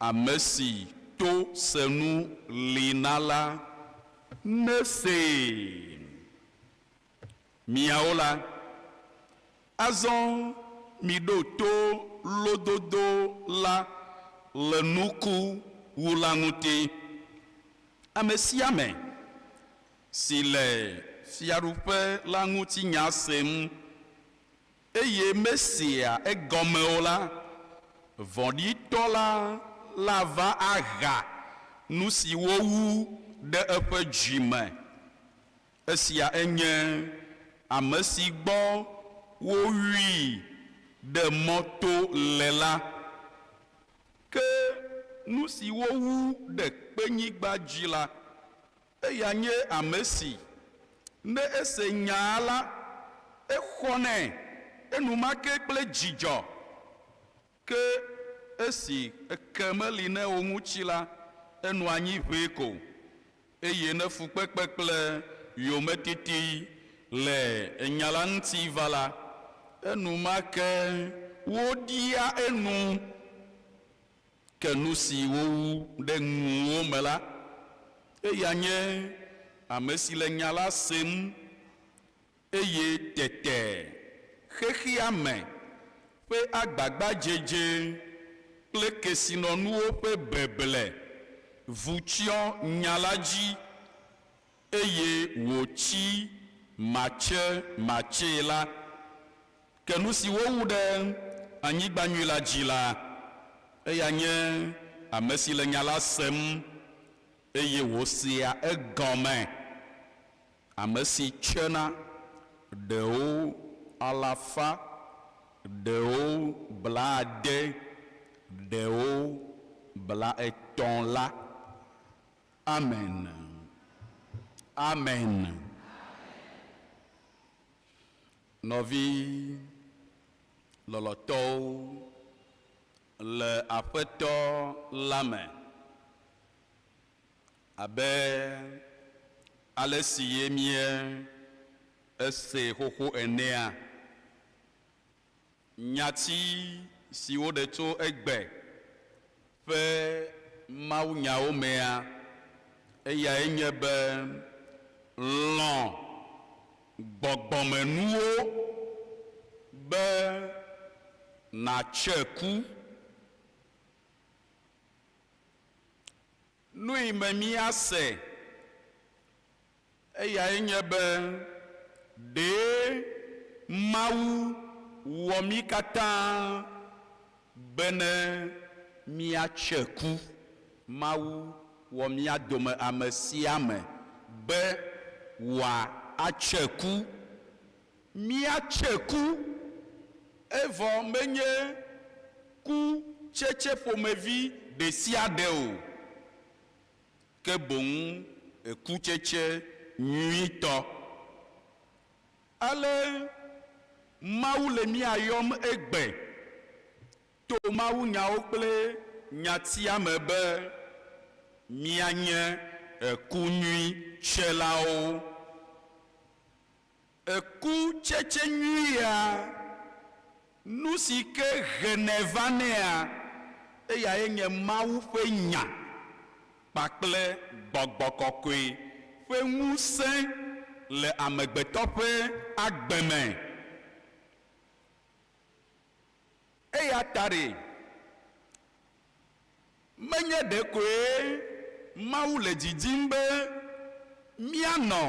Speaker 12: Ame si to senu li na la, nesee. Miawo la, azɔ miɖo to lododo la le nuku wula ŋuti. Ame sia ame si le fiaɖuƒe la ŋuti nya sem eye mesea egɔme o la, vɔ̃ɖitɔ la lava aha nu si wowu ɖe eƒe dzi me. Esia enye ame si gbɔ wowui ɖe mɔ to le la. Ke nu si wowu ɖe kpenyigba dzi la, eya nye ame si, ne ese nyaa la, exɔnɛ enumake kple dzidzɔ. Ke esi eke meli ne wo ŋuti la, enɔa anyi ʋɛ ko, eye ne fukpekpe kple yometiti le nya la ŋuti va la, enumake woɖia enu. Ke nu si wowu ɖe ŋuwò me la, eya nye ame si le nya la sem, Eye tete xexea me ƒe agbagbadzedze kple kesinɔnuwo ƒe beble vu tsyɔ nya la dzi, eye wòtsi matsematsee la, ke nu si wowu ɖe anyigba nyui la dzi la, eya nye ame si le nya la sem, eye wòsea egɔme. Ame si tsena, ɖewo alafa, ɖewo blaade, ɖewo blaetɔ̃ la. Amen. Amen. Nɔvi lɔlɔ̃tɔwo le Aƒetɔ la me. Abe ale si ye mie esee xoxo enea, nyati si woɖe tso egbe ƒe mawunyawo mea, eyae nye be lɔ̃ gbɔgbɔmenuwo. Nàtse ku. Nu yi me míase eyae nye be ɖee Mawu wɔ mí katã bene míatse ku. Mawu wɔ mía dome ame sia ame be wòatse ku. Míatse ku, evɔ menye kutsetse ƒomevi ɖesiaɖe o, ke boŋ ekutsetse nyuitɔ. Ale Mawu le mía yɔm egbe to mawunyawo kple nyatia me be míanye eku nyui tselawo. Ekutsetse nyuia, nu si ke henɛ vanɛa, eyae nye Mawu ƒe Nya kpakple gbɔgbɔ kɔkɔe ƒe ŋusẽ le amegbetɔ ƒe agbe me. Eya ta ɖe, menye ɖekoe Mawu le didim be míanɔ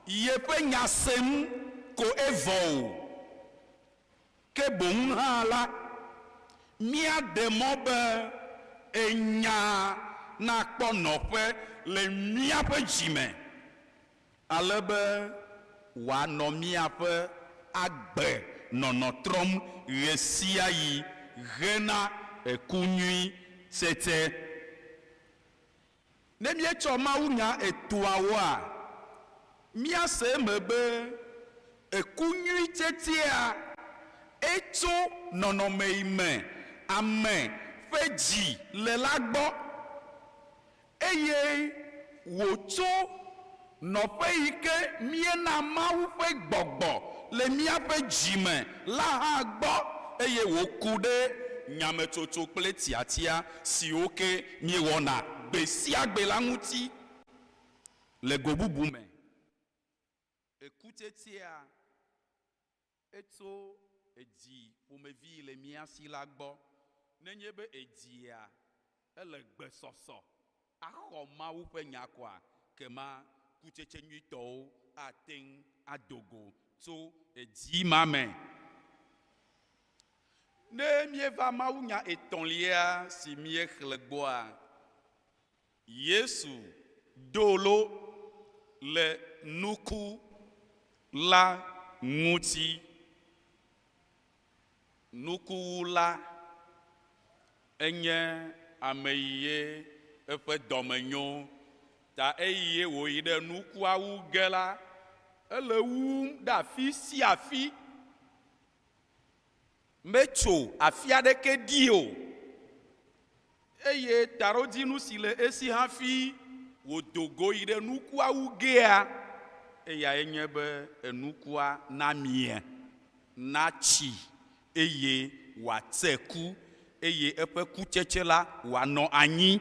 Speaker 12: yeƒe nya sem ko evɔ o, ke boŋ hã la, míaɖe mɔ be Enyaa nakpɔ nɔƒe le míaƒe dzi me ale be wòanɔ míaƒe agbe nɔnɔ trɔm ɣesiaɣi hena eku nyui tsetse. Ne míetsɔ mawunya etɔ̃awoa, míase eme be eku nyui tsetsea etso nɔnɔme yi me ame ƒe dzi le la gbɔ. Eye wòtso nɔƒe yi ke míena Mawu ƒe gbɔgbɔ le míaƒe dzi me la hã gbɔ, eye wòku ɖe nyametsotso kple tiatia siwo ke míewɔna gbe sia gbe la ŋuti. Le go bubu me, ekutsetsea Etso edzi ƒomevi le mía si la gbɔ. Nenye be edzia, ele gbesɔsɔ axɔ Mawu ƒe nya koa, kema kutsetse nyuitɔwo ate ŋu ado go tso edzi ma me. Ne míeva mawunya etɔ̃lia si míexlẽ gbɔa, Yesu do lo le nuku la ŋuti. Nukuwula enye ame yi ye eƒe dɔme nyo, ta eyi ye wòyi ɖe nukua wu ge la, ele wum ɖe afi sia afi. Metso afi aɖeke ɖi o, eye taɖodzinu si le esi hafi wòdo go yi ɖe nukua wu gea, eyae nye be enukua namie, natsi, eye wòatse ku, eye eƒe kutsetse la wòanɔ anyi.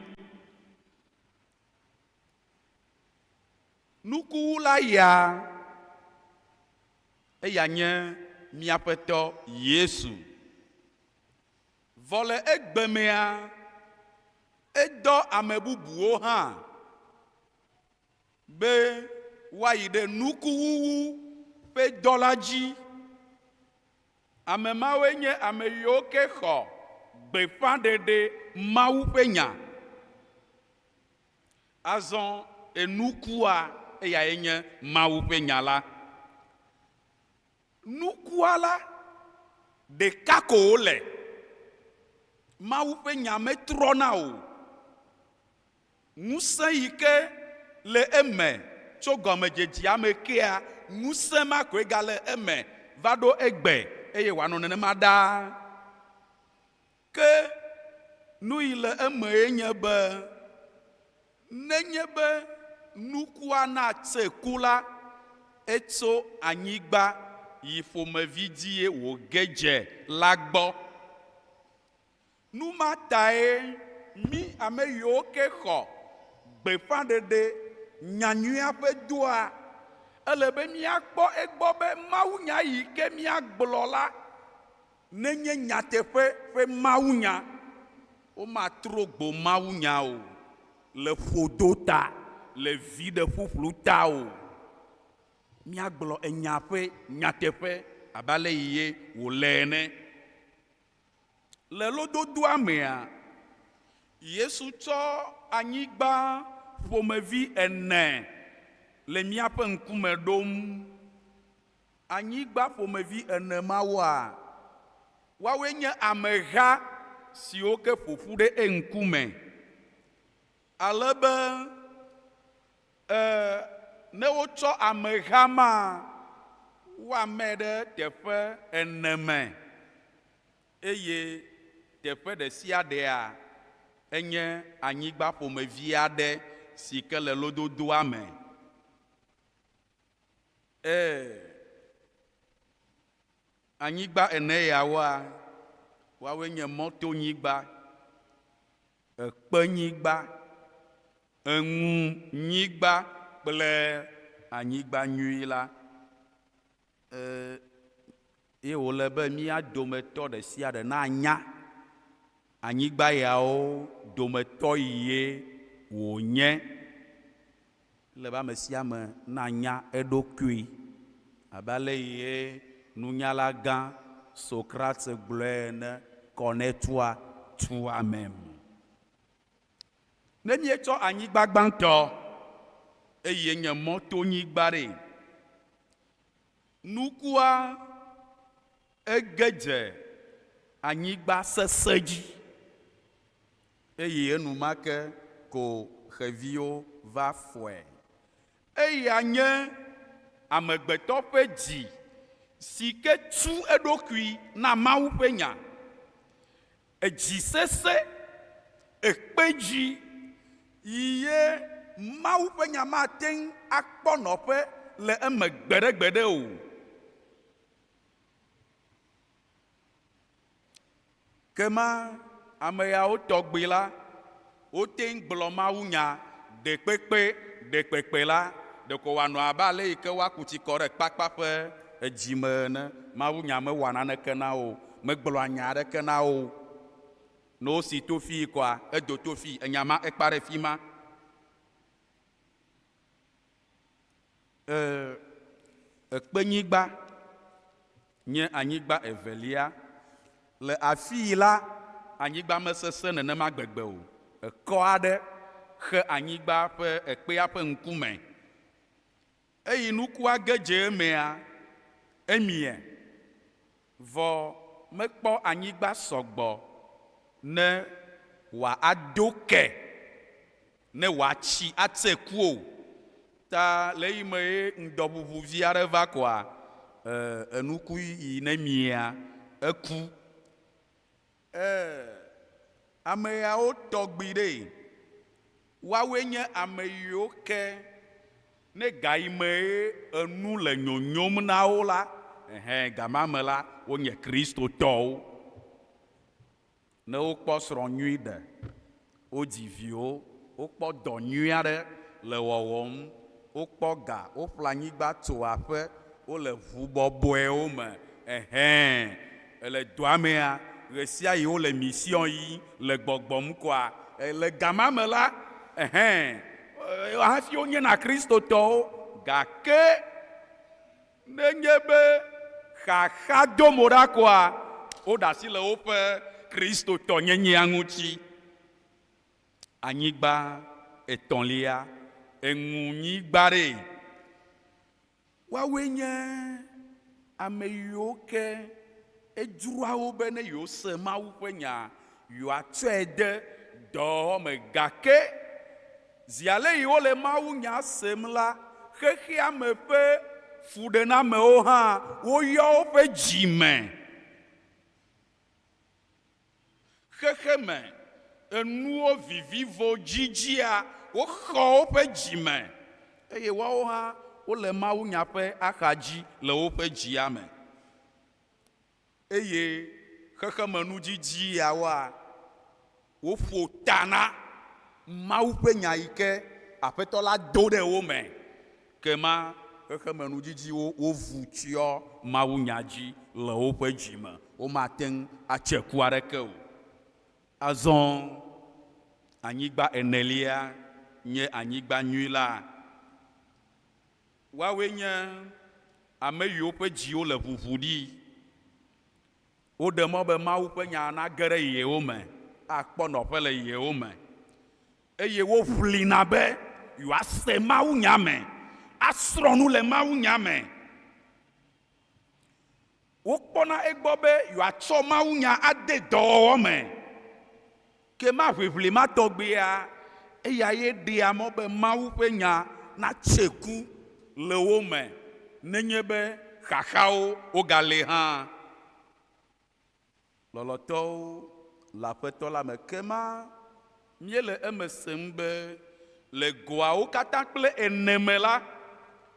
Speaker 12: Nukuwula ya, eya nye míaƒetɔ Yesu. Vɔ le egbe mea, edɔ ame bubuwo hã be woayi ɖe nukuwuwu ƒe dɔ la dzi. Ame mawoe nye ame yiwo ke xɔ gbeƒãɖeɖe Mawu ƒe nya. Azɔ enukua, eyae nye Mawu ƒe nya la. Nukua la, ɖeka ko wòle. Mawu ƒe nya metrɔna o. Ŋusẽ yi ke le eme tso gɔmedzedzea me kea, ŋusẽ ma koe gale eme va ɖo egbe eye wòanɔ nenema ɖaa. Ke nu yi le emee nye be, nenye be nukua natse ku la, etso anyigba yi ƒomevi dzie wòge dze la gbɔ. Nu ma tae mí ame yiwo ke xɔ gbeƒãɖeɖe nyanyuia ƒe dɔa, ele be míakpɔ egbɔ be mawunya yi ke míagblɔ la, Nenye nyateƒe ƒe mawunya, womatro gbo mawunya o le ƒodo ta, le viɖe ƒuƒlu ta o. Míagblɔ enya ƒe nyateƒe abe ale yi ye wòle ene. Le lododoa mea, Yesu tsɔ anyigba ƒomevi ene le míaƒe ŋkume ɖom. Anyigba ƒomevi ene mawoa, woawoe nye ameha siwo ke ƒo ƒu ɖe eŋkume, ale be e ne wotsɔ ameha ma, woamee ɖe teƒe ene me. Eye teƒe ɖe sia ɖea, enye anyigba ƒomevi aɖe si ke le lododoa me. Ee, anyigba ene yawoa, woawoe nye mɔtonyigba, ekpenyigba, eŋunyigba kple anyigba nyui la. Eye wòle be mía dometɔ ɖe sia ɖe nanya anyigba yawo dometɔ ye wònye. Ele be ame sia ame nanya eɖokui abe ale ye nunyalagã Socrate gblɔe ene, Connais-toi toi-même. Ne míetsɔ anyigba gbãtɔ, eye nye mɔtonyigba ɖe, nukua ege dze anyigba sesẽ dzi, eye enumake ko xeviwo va fɔe. Eya nye amegbetɔ ƒe dzi si ke tu eɖokui na Mawu ƒe nya. Edzi sesẽ, ekpe dzi, yi ye Mawu ƒe nya mate ŋu akpɔ nɔƒe le eme gbeɖegbeɖe o. Ke ma ame yawo tɔgbi la, wote ŋu gblɔ mawunya ɖekpekpe ɖekpekpe la, ɖeko wòanɔ abe ale yi ke woaku tsi kɔ ɖe kpakpa ƒe edzi me ene. Mawunya mewɔa naneke na wo o, megblɔa nya aɖeke na wo o. Ne wosi to fii kɔa, edo to fii, enya ma ekpa ɖe fi ma. E, ekpenyigba nye anyigba evelia. Le afii la, anyigba mesesẽ nenema gbegbe o. Ekɔ aɖe xe anyigba ƒe ekpea ƒe ŋkume. Eyi nukua ge dze emea, emie. Vɔ mekpɔ anyigba sɔgbɔ ne wòado ke ne wòatsi atse ku o. Ta le eyime ye ŋdɔʋuʋu vi aɖe va koa, e, enuku yi ne miea, eku. E, ame yawo tɔgbi ɖe, woawoe nye ame yiwo ke ne gayime ye enu le nyonyom na wo la, ɛhɛ, gama me la, wonye Kristotɔwo. Ne wokpɔ srɔ̃ nyui ɖe, wodzi viwo, wokpɔ dɔ nyui aɖe le wɔwɔm, wokpɔ ga, woƒle anyigba tso aƒe, wole ʋu bɔbɔewo me, ɛhɛ̃, le dɔa mea, ɣesiaɣi wole mission yim le gbɔgbɔm koa, le gama me la, ɛhɛ̃, hafi wonyena Kristotɔwo. Gake Nenye be xaxa do mo ɖa koa, woɖe asi le woƒe Kristotɔnyenyea ŋuti. Anyigba etɔ̃lia, eŋunyigba ɖee. Woawoe nye ame yiwo ke edzroa wo be ne yewose Mawu ƒe nya, yewoatsɔe de dɔwɔwɔ me. Gake Zi ale yi wole mawunya sem la, xexea me ƒe fuɖenamewo hã woyɔ woƒe dzi me. Xexeme enuwo vivivo dzidzia woxɔ woƒe dzi me eye woawo hã wole mawunya ƒe axa dzi le woƒe dzia me. Eye xexemenudidi yawoa, woƒo ta na Mawu ƒe nya yi ke Aƒetɔ la do ɖe wo me. Kema xexemenudidiwo wovu tsyɔ mawunya dzi le woƒe dzi me. Womate ŋu atse ku aɖeke o. Azɔ anyigba enelia nye anyigba nyui la. Woawoe nye ame yiwo ƒe dziwo le ʋuʋu ɖi. Woɖe mɔ be Mawu ƒe nya nage ɖe yewo me, akpɔ nɔƒe le yewo me. Eye woʋlina be yewoase mawunya me, asrɔ̃ nu le mawunya me. Wokpɔna egbɔ be yewoatsɔ mawunya ade dɔwɔwɔ me. Ke ma ʋiʋli ma tɔgbea, eya ye ɖea mɔ be Mawu ƒe nya natse ku le wo me nenye be xaxawo wogale hã. Lɔlɔ̃tɔwo le Aƒetɔ la me, ke ma míele eme sem be le goawo katã kple ene me la,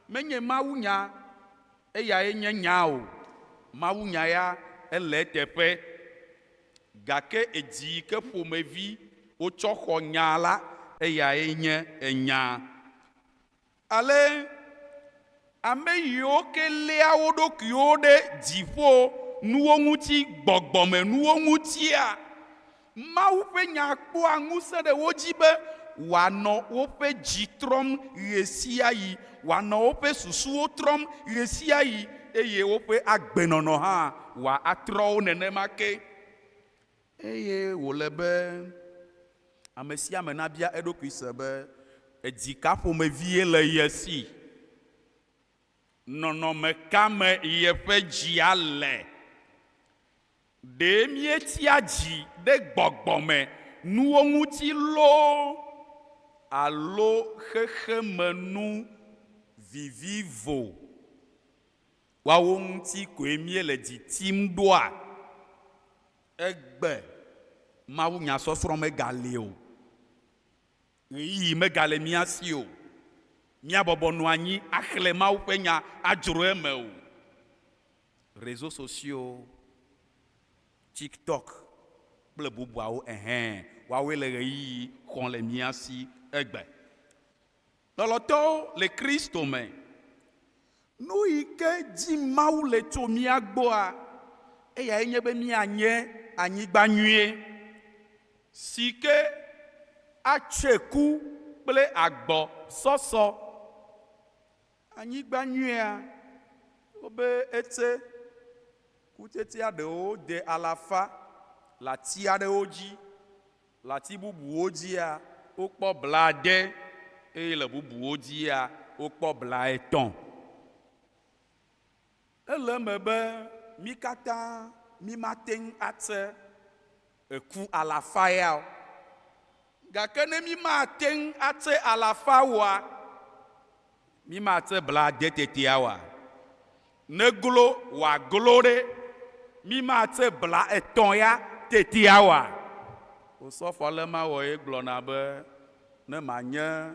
Speaker 12: menye mawunya eyae nye nya o. Mawunya ya ele eteƒe. Gake edzi yi ke ƒomevi wotsɔ xɔ nya la, eyae nye enya. Ale ame yiwo ke léa wo ɖokuiwo ɖe dziƒo nuwo ŋuti, gbɔgbɔmenuwo ŋutia, Mawu ƒe nya kpɔa ŋusẽ ɖe wo dzi be wòanɔ woƒe dzi trɔm ɣesiaɣi, wòanɔ woƒe susuwo trɔm ɣesiaɣi, eye woƒe agbenɔnɔ hã wòatrɔ wo nenema ke. Eye wòle be ame sia ame nabia eɖokui se be, Edzi ka ƒomevie le ye si? Nɔnɔme ka me yeƒe dzia le? Ɖe míetsia dzi ɖe gbɔgbɔ me nuwo ŋuti loo alo xexemenu vivivo woawo ŋuti koe míele dzi tsim ɖoa? Egbe mawunyasɔsrɔ̃ megali o. Ɣeyiɣi megale mía si o. Míabɔbɔ nɔ anyi axlẽ Mawu ƒe Nya adzro eme o. Réseaux sociaux, TikTok kple bubuawo ɛhɛ̃, woawoe le ɣeyiɣi xɔm le mía si egbe. Lɔlɔ̃tɔwo le Kristo me, nu yi ke dim Mawu le tso mía gbɔa, eyae nye be míanye anyigba nyuie si ke atse ku kple agbɔsɔsɔ. Anyigba nyuia, wobe etse kutsetsea ɖewo de alafa le ati aɖewo dzi, le ati bubuwo dzia, wokpɔ blaade eye le bubuwo dzia, wokpɔ blaetɔ̃. Ele eme be mí katã mímate ŋu atse eku alafa ya o. Gake ne mímate ŋu atse alafa oa, mímatse blaade tetea oa? Ne glo wòaglo ɖe, mímatse blaetɔ̃ ya tetea oa? Osɔfo ale mawɔ ye gblɔna be, Ne manye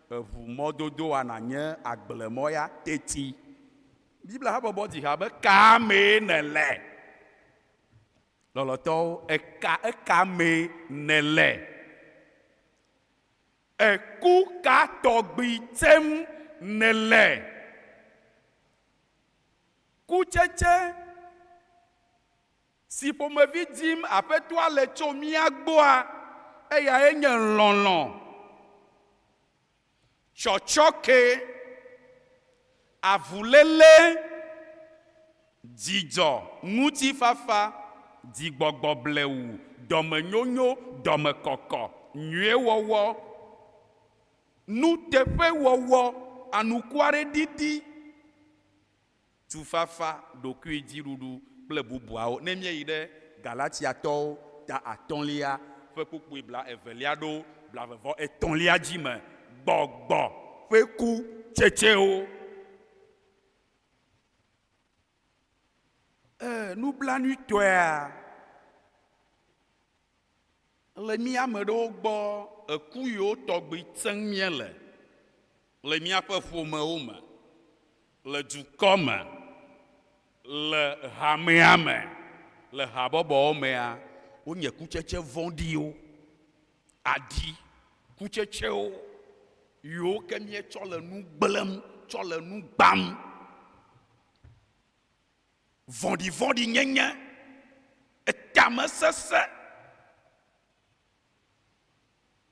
Speaker 12: eʋu mɔdodo oa, nànye agblemɔ ya teti. Biblia habɔbɔ dzi ha be, Ka mee nèle? Lɔlɔ̃tɔwo, eka eka mee nèle? Eku ka tɔgbi tsem nèle? Kutsetse si ƒomevi dim Aƒetɔa le tso mía gbɔa, eyae nye lɔlɔ̃. Tsɔtsɔke, avuléle, dzidzɔ, ŋutifafa, dzigbɔgbɔ blewu, dɔmenyonyo, dɔmekɔkɔ, nyuiewɔwɔ, nuteƒewɔwɔ, anukwareɖiɖi, tufafa, ɖokuidziɖuɖu kple bubuawo. Ne míeyi ɖe Galatiatɔwo ta atɔ̃lia ƒe kpukpui bla evelia ɖo blavevɔ etɔ̃lia dzi me, gbɔgbɔ ƒe ku tsetsewo. E, nublanuitɔea, le mía ame ɖewo gbɔ eku yiwo tɔgbi tsem míele le míaƒe ƒomewo me, le dukɔ me, le hamea me, le habɔbɔwo mea, wonye kutsetse vɔ̃ɖiwo, aɖi kutsetsewo yiwo ke míetsɔ le nu gblẽm metsɔ le nu gbam. Vɔ̃ɖivɔ̃ɖinyenye, etamesesẽ,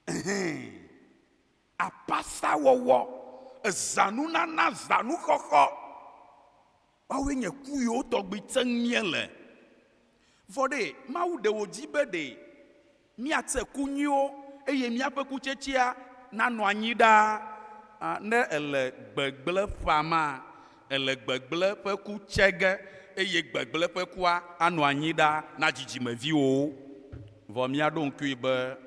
Speaker 12: ɛhɛ̃, apasawɔwɔ, ezãnunana, zãnuxɔxɔ, woawoe nye ku yiwo tɔgbi tsem míele. Vɔ ɖe, Mawu ɖe wòdi be ɖe míatse ku nyuiwo eye míaƒe kutsetsea nanɔ anyi ɖaa. A, ne èle gbegblẽ ƒãma, èle gbegblẽ ƒe ku tse ge eye gbegblẽ ƒe kua anɔ anyi ɖaa na dzidzimeviwòwo. Vɔ míaɖo ŋkui be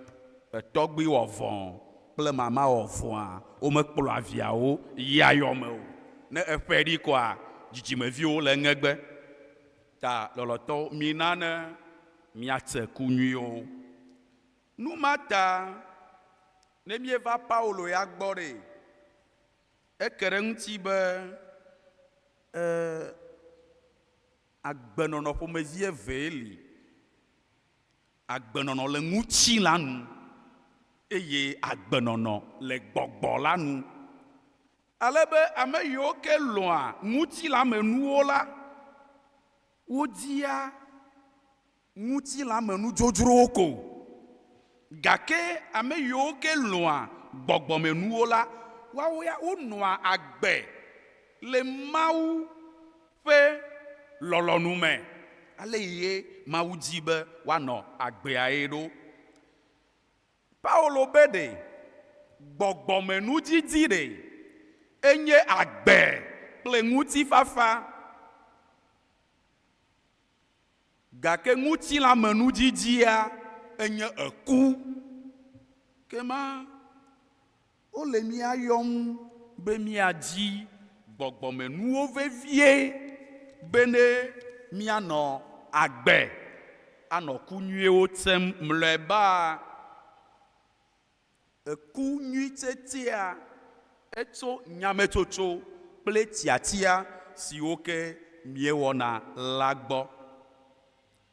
Speaker 12: etɔgbui wɔ vɔ̃ kple mama wɔ vɔ̃a, womekplɔa viawo yia yɔ me o. Ne eƒe ɖi koa, dzidzimeviwo le eŋegbe. Ta lɔlɔ̃tɔwo, mina ne míatse ku nyuiwo. Nu ma ta ne míeva Paulo ya gbɔ ɖe, eke ɖe eŋuti be, e, agbenɔnɔ ƒomevi evee li. Agbenɔnɔ le ŋutilã nu eye agbenɔnɔ le gbɔgbɔ la nu. Ale be ame yiwo ke lɔ̃a ŋutilãmenuwo la, wodia ŋutilãmenudzodzrowo ko. Gake ame yiwo ke lɔ̃a gbɔgbɔmenuwo la, woawo ya wonɔa agbe le Mawu ƒe lɔlɔ̃nu me. Ale ye Mawu di be woanɔ agbeae ɖo. Paulo be ɖe gbɔgbɔmenudidi ɖe enye agbe kple ŋutifafa, gake ŋutilãmenudidia enye eku. Ke ma wole mía yɔm be míadi gbɔgbɔmenuwo vevie bene míanɔ agbe anɔ ku nyuiwo tsem mlɔeba. Eku nyui tsetsea etso nyametsotso kple tiatia siwo ke míewɔna la gbɔ.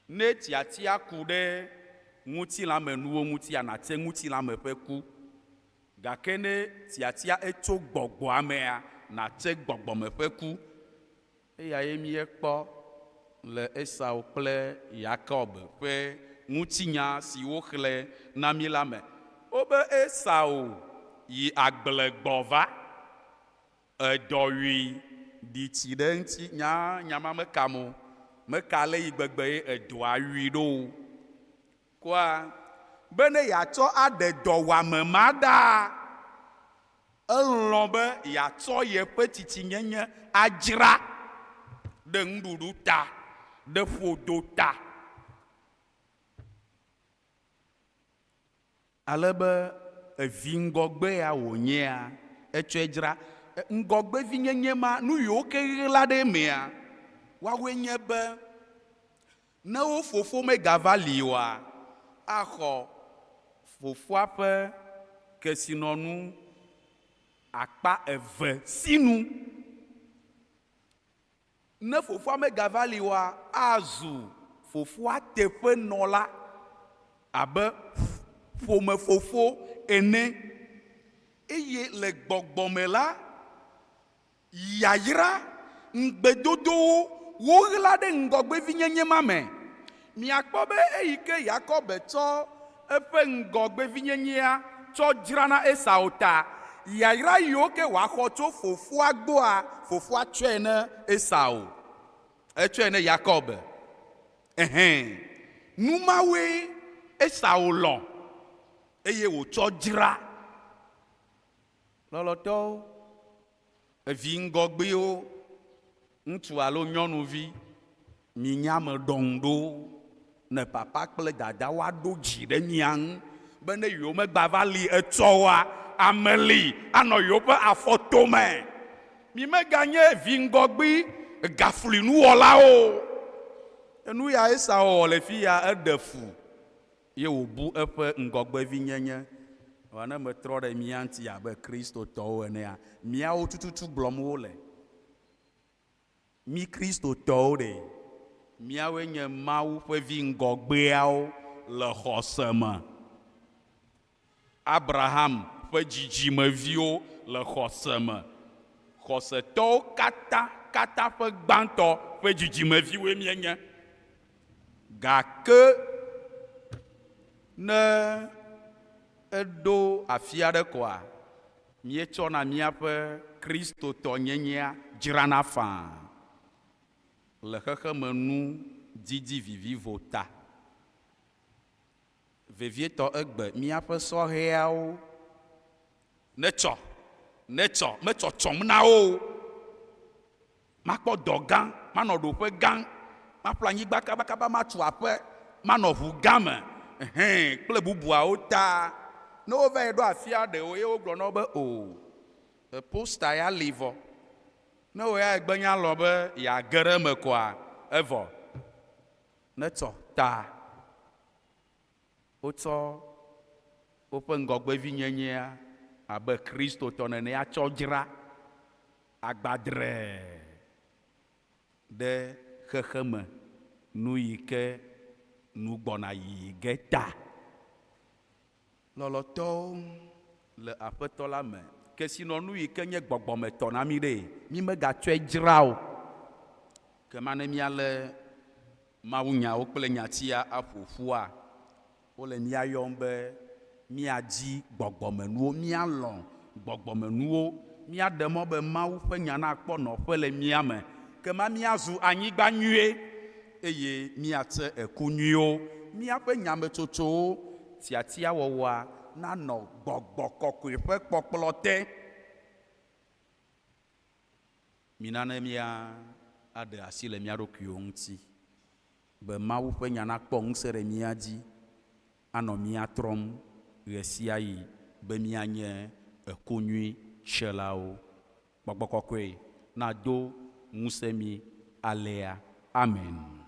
Speaker 12: Ne tiatia ku ɖe ŋutilãmenuwo ŋutia, nàtse ŋutilãme ƒe ku. Gake ne tiatia etso gbɔgbɔa mea, nàtse gbɔgbɔme ƒe ku. Eyae míekpɔ le Esau kple Yakob ƒe ŋutinya si woxlẽ na mí la me. Wobe Esau yi agble gbɔ va. Edɔ wui ɖi tsi ɖe eŋuti. Nya, nya ma mekam o. Meka ale yi gbegbe ye edɔa wui ɖo o. Kɔa, be ne yeatsɔ aɖe dɔwuame ma ɖaa, elɔ̃ be yeatsɔ yeƒe tsitsinyenye adzra ɖe nuɖuɖu ta, ɖe ƒodo ta. Ale be evi ŋgɔgbea wònyea, etsɔe dzra. Ŋgɔgbevinyenye ma, nu yiwo ke ɣla ɖe emea, woawoe nye be ne wo fofo megava li oa, axɔ fofoa ƒe kesinɔnu akpa eve sinu. Ne fofoa megava li oa, azu fofoa teƒenɔla abe ƒomefofo ene. Eye le gbɔgbɔ me la, yayra ŋugbedodowo woɣla ɖe ŋgɔgbevinyenye ma me. Miakpɔ be eyi ke Yakob tsɔ eƒe ŋgɔgbevinyenyea tsɔ dzra na Esau ta, yayra yiwo ke wòaxɔ tso fofoa gbɔa, fofoa tsɔe na Esau. Etsɔe na Yakob. Ɛhɛ̃, nu mawoe Esau lɔ̃ eye wòtsɔ dzra. Lɔlɔ̃tɔwo, evi ŋgɔgbewo, ŋutsu alo nyɔnuvi, minya ame ɖɔŋuɖo ne papa kple dada woaɖo dzi ɖe mia ŋu be ne yewomegba va li etsɔ oa, ame li anɔ yewoƒe afɔ tome. Mimeganye vi ŋgɔgbe gafluinuwɔlawo o. Enu ya Esau wɔ le fiya, eɖe fu ye wòbu eƒe ŋgɔgbevinyenye. Vɔ ne metrɔ ɖe mía ŋuti abe Kristotɔwo enea, míawo tututu gblɔm wole. Mí Kristotɔwo ɖe, míawoe nye Mawu ƒe vi ŋgɔgbeawo le xɔse me. Abraham ƒe dzidzimeviwo le xɔse me. Xɔsetɔwo katã katã ƒe gbãtɔ ƒe dzidzimeviwoe míenye. Gake ne eɖo afi aɖe koa, míetsɔna míaƒe Kristotɔnyenyea dzrana faa le xexemenu didi vivivo ta. Vevietɔ egbe míaƒe sɔhɛawo netsɔ, netsɔ, metsɔtsɔm na wo o. Makpɔ dɔ gã, manɔ ɖoƒe gã, maƒle anyigba kabakaba, matu aƒe, manɔ ʋu gã me, ɛhɛ̃, kple bubuawo ta. Ne wova yi ɖo afia ɖewo ye wogblɔ na wo be, O, posta ya li vɔ. Ne wò ya ègbe nya lɔ̃ be yeage ɖe eme koa, evɔ. Netsɔ ta wotsɔ woƒe ŋgɔgbevinyenyea abe Kristotɔ nenea tsɔ dzra agbadre ɖe xexeme nu yi ke nu gbɔna yiyi ge ta. Lɔlɔ̃tɔwo le Aƒetɔ la me, kesinɔnu yi ke nye gbɔgbɔmetɔ na mí ɖee, mímegatsɔe dzra o. Ke ma ne míalé mawunyawo kple nyatia aƒo ƒua, wole mía yɔm be míadi gbɔgbɔmenuwo, míalɔ̃ gbɔgbɔmenuwo, míaɖe mɔ be Mawu ƒe nya nakpɔ nɔƒe le mía me. Ke ma míazu anyigba nyuie eye míatse eku nyuiwo. Míaƒe nyametsotsowo tiatiawɔwɔa nanɔ gbɔgbɔ kɔkɔe ƒe kpɔkplɔ te. Mina ne míaɖe asi le mía ɖokuiwo ŋuti be Mawu ƒe nya nakpɔ ŋusẽ ɖe mía dzi anɔ mía trɔm ɣesiaɣi be míanye eku nyui tselawo. Gbɔgbɔ kɔkɔe nado ŋusẽ mí alea. Amen.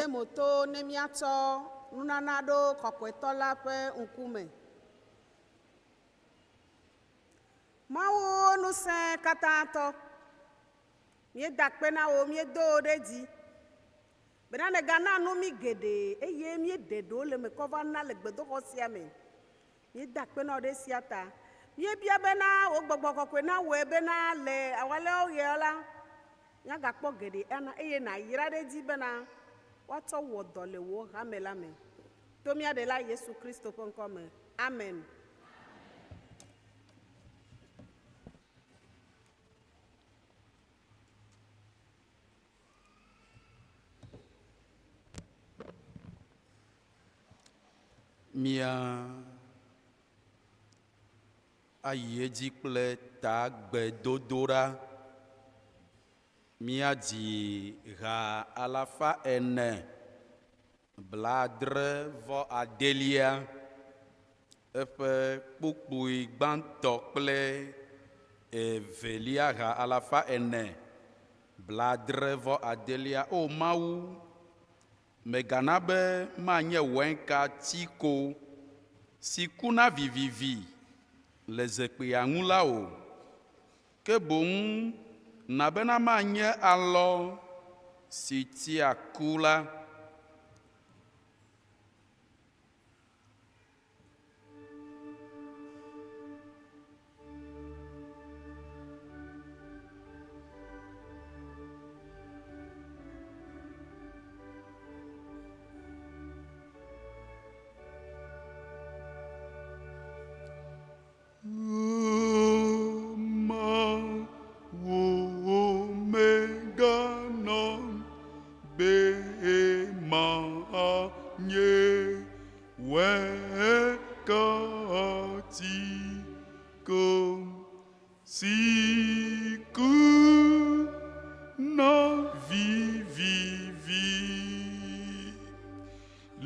Speaker 1: Míde mo to ne míatsɔ nunana ɖo Kɔkɔetɔ la ƒe ŋkume. Mawu ŋusẽ katãtɔ, míeda akpe na wò, míedo wò ɖe dzi bena nègana nu mí geɖe eye míeɖe ɖewo le eme kɔ va na le gbedoxɔ sia me. Míeda akpe na wò ɖe esia ta. Míebia bena wò Gbɔgbɔ Kɔkɔe nawɔe bena le awalewo ɣeawo la, míagakpɔ geɖe ana eye nàyra ɖe edzi bena woatsɔ wɔ dɔ le wò hame la me. To mía Ɖela Yesu Kristo ƒe ŋkɔ me. Amen.
Speaker 11: Mía ayi edzi kple tagbedodoɖa. Míadzi ha alafa ene blaadre vɔ adelia, eƒe kpukpui gbãtɔ kple evelia ha alafa ene blaadre vɔ adelia. O Mawu, mègana be manye wainka tiko si kuna vivivi le zekpuia ŋu la o, ke boŋ na bena manye alɔ si tia ku la.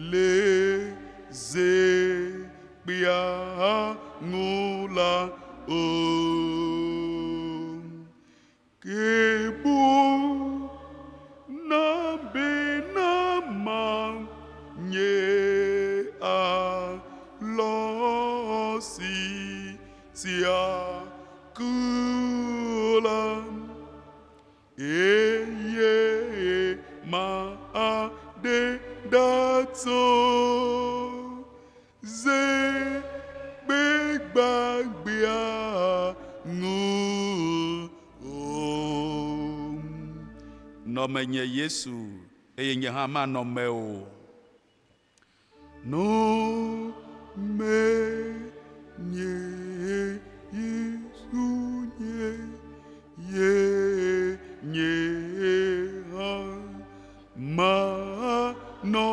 Speaker 5: Le zekpea ŋu la o. Ke boŋ na bena manye alɔ si tia ku la. Eye maɖe ɖa tso ze gbegbãgbea ŋu o.
Speaker 11: Nɔ menye Yesu, eye nye hã manɔ mewò.
Speaker 5: Nɔ menye Yesu nye ye nye hã manɔ.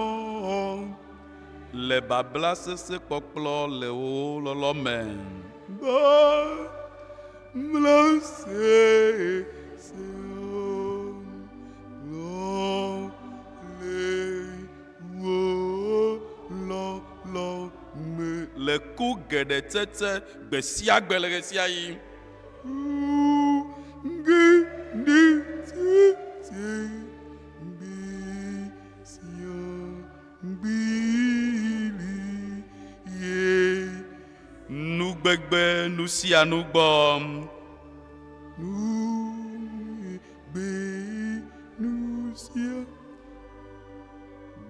Speaker 11: Le babla sesẽ kpɔkplɔ le wò lɔlɔ me.
Speaker 5: Babla sesẽ kpɔkplɔ le wò lɔlɔ me.
Speaker 11: Le ku geɖe tsetse gbe sia gbe le ɣesiaɣi.
Speaker 5: Ku geɖe tsetse gbe sia gbe le ye.
Speaker 11: Nugbegbe nu sia nu gbɔ.
Speaker 5: Nugbe nu sia.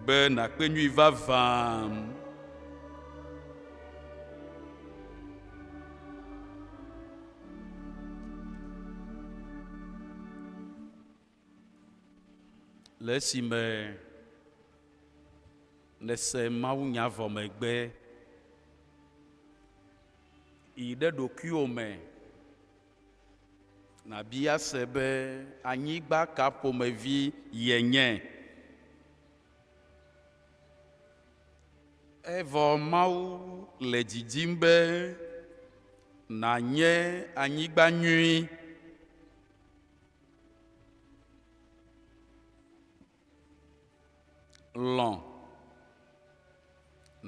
Speaker 11: Be nàkpe nyui vavã. Le esime nèse mawunya vɔ megbe, yi ɖe ɖokuiwò me nàbia se be anyigba ka ƒomevi yenye. Evɔ Mawu le didim be nànye anyigba nyui. Lɔ̃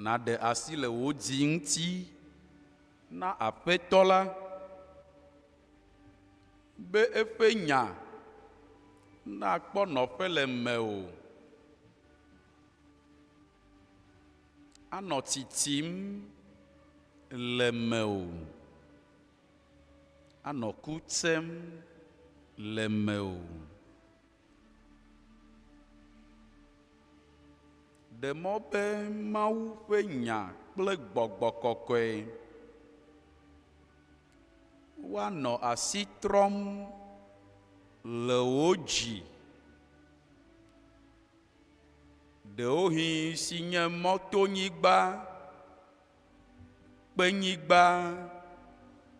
Speaker 11: nàɖe asi le wò dzi ŋuti na Aƒetɔ la, be eƒe nya nakpɔ nɔƒe le mewò. anɔ tsitsim le mewò, anɔ ku tsem le mewò. Ɖe mɔ be Mawu ƒe Nya kple Gbɔgbɔ Kɔkɔe woanɔ asi trɔm le wò dzi, ɖewohĩ si nye mɔtonyigba, kpenyigba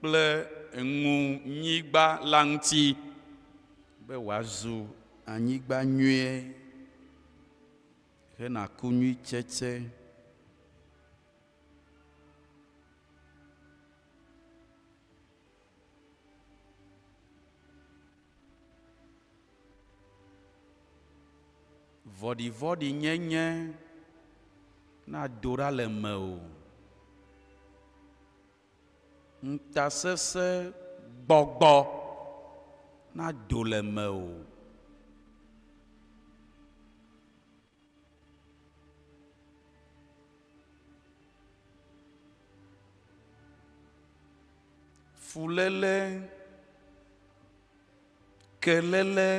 Speaker 11: kple ŋunyigba la ŋuti, be wòazu anyigba nyuie hena ku nyui tsetse. Vɔ̃ɖivɔ̃ɖinyenye nado ɖa le mewò. Ŋutasesẽ gbɔgbɔ nado le mewò. Fuléle, keléle,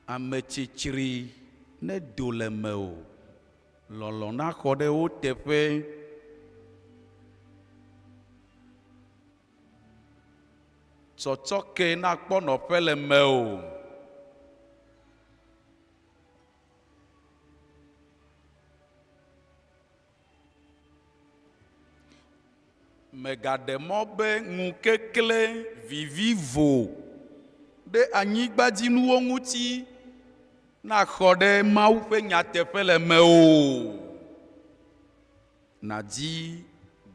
Speaker 11: ametsitsri nedo le mewò, lɔlɔ̃ naxɔ ɖe wo teƒe. Tsɔtsɔke nakpɔ nɔƒe le mewò. Mègaɖe mɔ be ŋukeklẽ vivivo ɖe anyigbadzinuwo ŋuti naxɔ ɖe Mawu ƒe nyateƒe le mewò o. Nàdi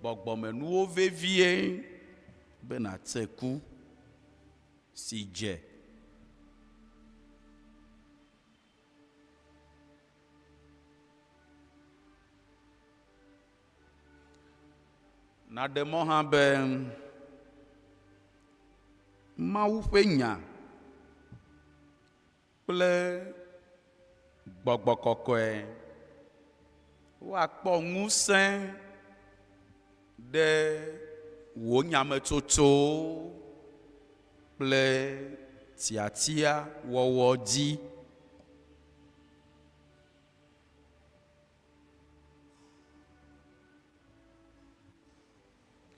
Speaker 11: gbɔgbɔmenuwo vevie be nàtse ku si dze. Nàɖe mɔ hã be Mawu ƒe Nya kple gbɔgbɔ kɔkɔe woakpɔ ŋusẽ ɖe wò nyametsotsowo kple tiatiawɔwɔ dzi.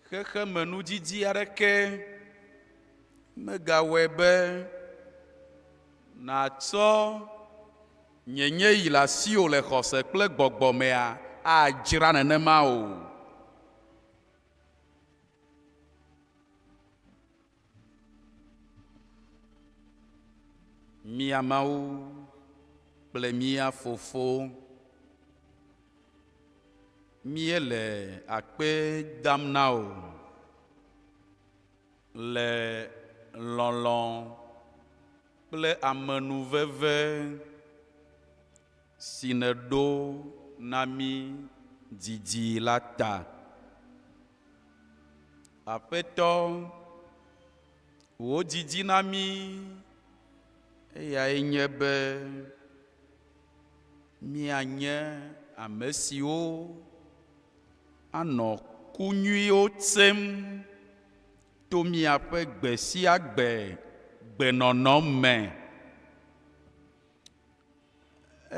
Speaker 11: Xexemenudidi aɖeke megawɔe be nàtsɔ nyenye yi le asiwò le xɔse kple gbɔgbɔ mea adzra nenema o. Mía Mawu kple mía Fofo, míele akpe dam na wò le lɔlɔ̃ kple amenuveve si nèɖo na mí didi la ta. Aƒetɔ, wò didi na mí eyae nye be míanye ame siwo anɔ ku nyuiwo tsem to míaƒe gbe sia gbe gbenɔnɔ me.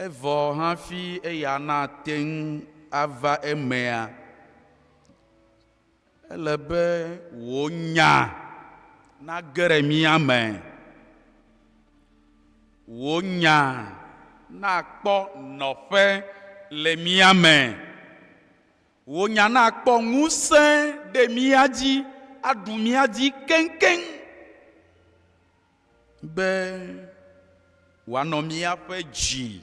Speaker 11: Evɔ hafi eya nate ŋu ava emea, ele be wò nya nage ɖe mía me. Wò nya nakpɔ nɔƒe le mía me. Wò nya nakpɔ ŋusẽ ɖe mía dzi, aɖu mía dzi keŋkeŋ. Be wòanɔ míaƒe dzi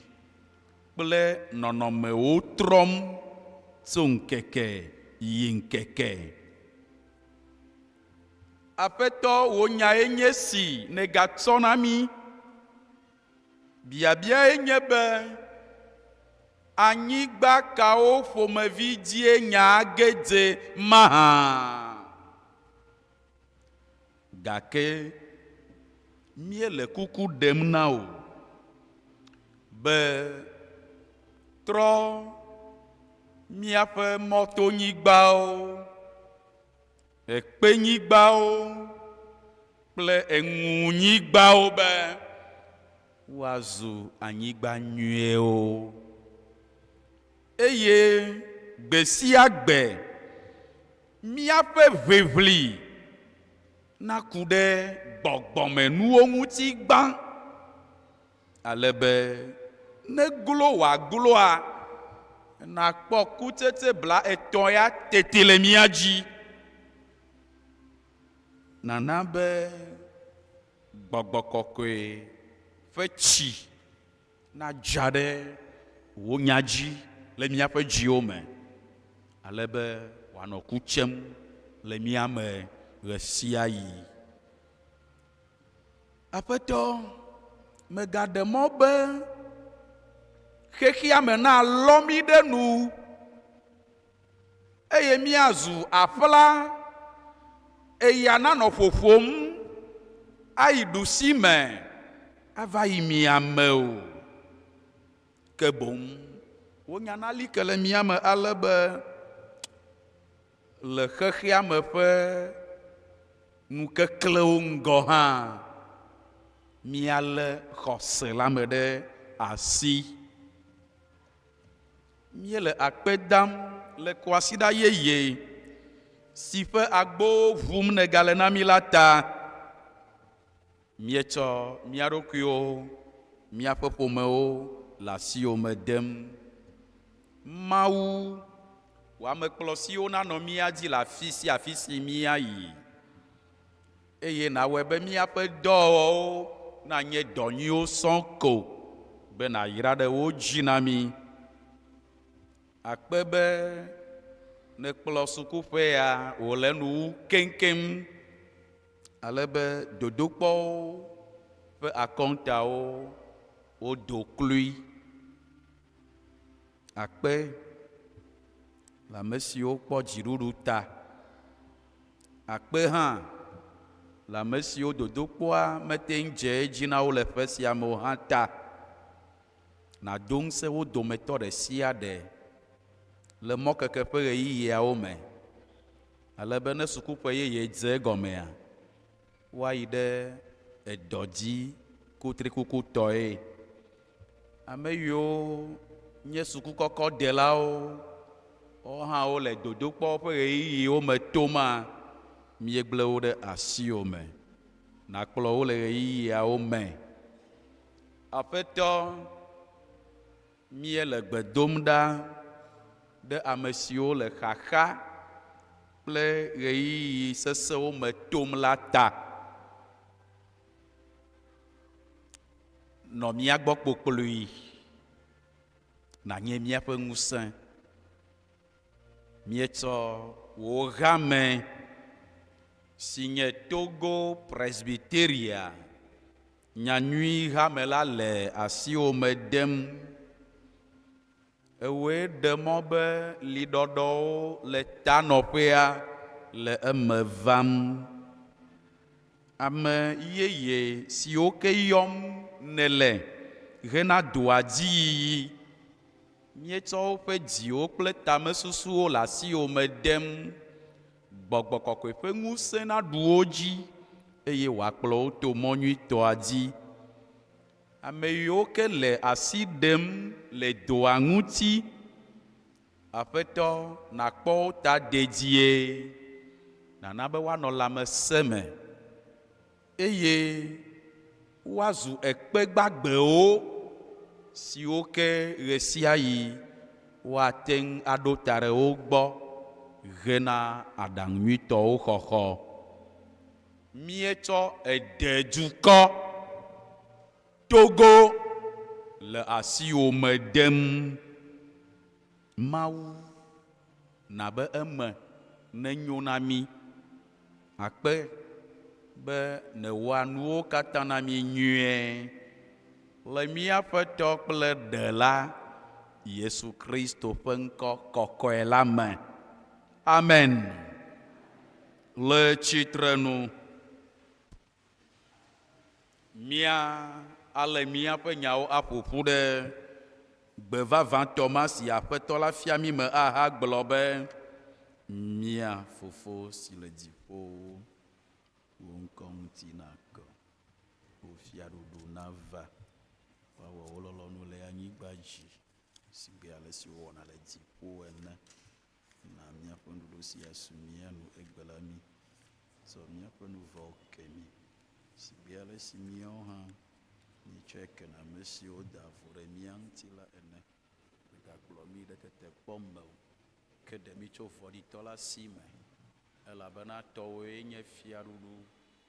Speaker 11: kple nɔnɔmewo trɔm tso ŋkeke yi ŋkeke. Aƒetɔ, wò nyae nye esi nègatsɔ na mí. Biabiae nye be, Anyigba kawo ƒomevi dzie nyaa ge dze mahã? Gake míele kuku ɖem na wò be trɔ míaƒe mɔtonyigbawo, ekpenyigbawo kple eŋunyigbawo be woazu anyigba nyuiwo. Eye gbe sia gbe míaƒe ʋiʋli naku ɖe gbɔgbɔmenuwo ŋuti gbã, ale be ne glo wòagloa, nàkpɔ kutsetse blaetɔ̃ ya teti le mía dzi. Nana be gbɔgbɔ kɔkɔe ƒe tsi nadza ɖe wò nya dzi le míaƒe dziwo me, ale be wòanɔ ku tsem le mía me ɣesiaɣi. Aƒetɔ, mègaɖe mɔ be xexea me nalɔ mí ɖe nu eye míazu aƒla, eya nanɔ ƒoƒom ayi ɖusi me ava yi mia me o. Ke boŋ wò nya nali ke le mía me ale be le xexea me ƒe ŋukeklẽwo ŋgɔ hã míalé xɔse la me ɖe asi. Míele akpe dam le kwasiɖa yeye si ƒe agbowo ʋum nègale na mí la ta. Míetsɔ mía ɖokuiwo, míaƒe ƒomewo le asiwò me dem. Mawu, wò amekplɔsiwo nanɔ mía dzi le afi sia afi si míayi, eye nàwɔe be míaƒe dɔwɔwɔwo nanye dɔ nyuiwo sɔŋ ko be nàyra ɖe wo dzi na mí. Akpe be nèkplɔ sukuƒea wòle enu wu keŋkeŋ ale be dodokpɔwo ƒe akɔntawo wodo klui. Akpe le ame siwo kpɔ dziɖuɖu ta. Akpe hã le ame siwo dodokpɔa mete ŋu dze edzi na wo le ƒe sia me o hã ta. Nàdo ŋusẽ wo dometɔ ɖe sia ɖe le mɔkeke ƒe ɣeyiɣiawo me ale be ne sukuƒe yeye dze egɔmea, woayi ɖe edɔ dzi kutrikukutɔe. Ame yiwo nye sukukɔkɔdelawo, woawo hã wole dodokpɔ ƒe ɣeyiɣiwo me toma, míegblẽ wo ɖe asiwò me. Nàkplɔ wo le ɣeyiɣiawo me. Aƒetɔ, míele gbe dom ɖa ɖe ame siwo le xaxa kple ɣeyiɣi sesẽwo me tom la ta. Nɔ mía gbɔ kpokploe, nànye míaƒe ŋusẽ. Míetsɔ wò hame si nye Togo Presbyteria Nyanyui hame la le asiwò me dem. Ewòe ɖe mɔ be liɖɔɖɔwo le tanɔƒea le eme vam. Ame yeye siwo ke yɔm nèle hena doa dzi yiyi, míetsɔ woƒe dziwo kple tamesusuwo le asiwò me dem. Gbɔgbɔ kɔkɔe ƒe ŋusẽ naɖu wo dzi eye wòakplɔ wo to mɔ nyuitɔa dzi. Ame yiwo ke le asi ɖem le doa ŋuti, Aƒetɔ, nàkpɔ wo ta dedie, nàna be woanɔ lãmesẽ me, eye woazu ekpe gbagbewo siwo ke ɣesiaɣi woate ŋu aɖo ta ɖe wo gbɔ hena aɖaŋu nyuitɔwo xɔxɔ. Míetsɔ eɖe dukɔ Togo le asiwò me dem. Mawu, na be eme nenyo na mí. Akpe be nèwɔa nuwo katã na mí nyuie le mía Aƒetɔ kple Ɖela Yesu Kristo ƒe ŋkɔ kɔkɔe la me. Amen. Le tsitrenu. Mía ale míaƒe nyawo aƒo ƒu ɖe Gbe vavãtɔ ma si Aƒetɔ la fia mí me ahagblɔ be, Mía Fofo si le dziƒowo, wò ŋkɔ ŋuti nakɔ, wò fiaɖuɖu nava, woawɔ wò lɔlɔ̃nu le anyigba dzi sigbe ale si wowɔna le dziƒo ene. Na míaƒe nuɖuɖu si asu mía nu egbe la mí. Tsɔ míaƒe nu vɔ̃wo ke mí sigbe ale si míawo hã míetsɔe kena ame siwo da vo ɖe mía ŋuti la ene. Mègakplɔ mí ɖe tetekpɔ me o, ke ɖe mí tso vɔ̃ɖitɔ la si me, elabena tɔwòe nye fiaɖuɖu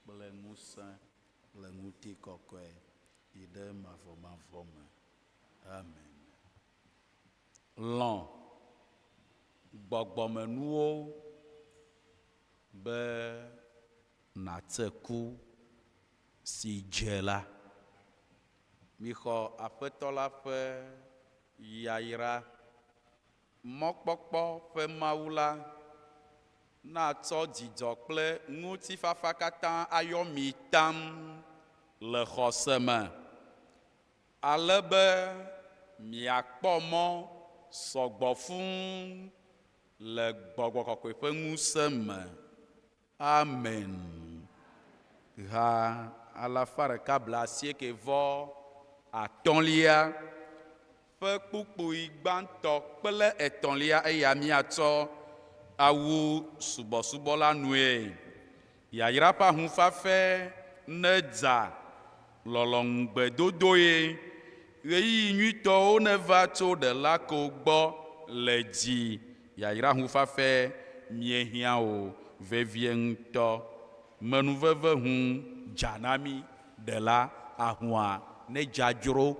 Speaker 11: kple ŋusẽ kple ŋutikɔkɔe yi ɖe mavɔmavɔ me. Amen. Lɔ̃ gbɔgbɔmenuwo be nàtse ku si dze la. Mixɔ Aƒetɔ la ƒe yayra. Mɔkpɔkpɔ ƒe Mawu la natsɔ dzidzɔ kple ŋutifafa katã ayɔ mi taŋ le xɔse me, ale be miakpɔ mɔ sɔgbɔ fũu le Gbɔgbɔ Kɔkɔe ƒe ŋusẽ me. Amen. Ha alafa ɖeka blaasieke vɔ atɔ̃lia ƒe kpukpui gbãtɔ kple etɔ̃lia eya míatsɔ awu subɔsubɔ la nue. Yayra ƒe ahufafɛ nedza lɔlɔ̃ŋugbedodoe. Ɣeyiɣi nyuitɔwo neva tso Ɖela ko gbɔ le dzi. Yayra ŋufafɛ míehiã o vevie ŋutɔ. Menuveve ŋu dza na mí Ɖela ahua nedza dzro.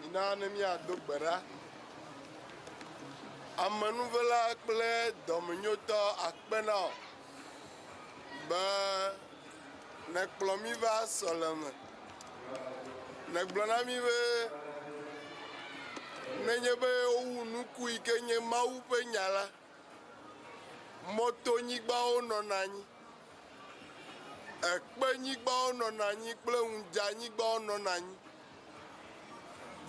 Speaker 3: Mina ne míado gbe ɖa. Amenuvela kple dɔmenyotɔ akpe na wò be nèkplɔ mí va sɔleme. Nègblɔ na mí be nenye be wowu nuku yi ke nye Mawu ƒe nya la, mɔtonyigbawo nɔna anyi, ekpenyigbawo nɔna anyi kple ŋudzanyigbawo nɔna anyi.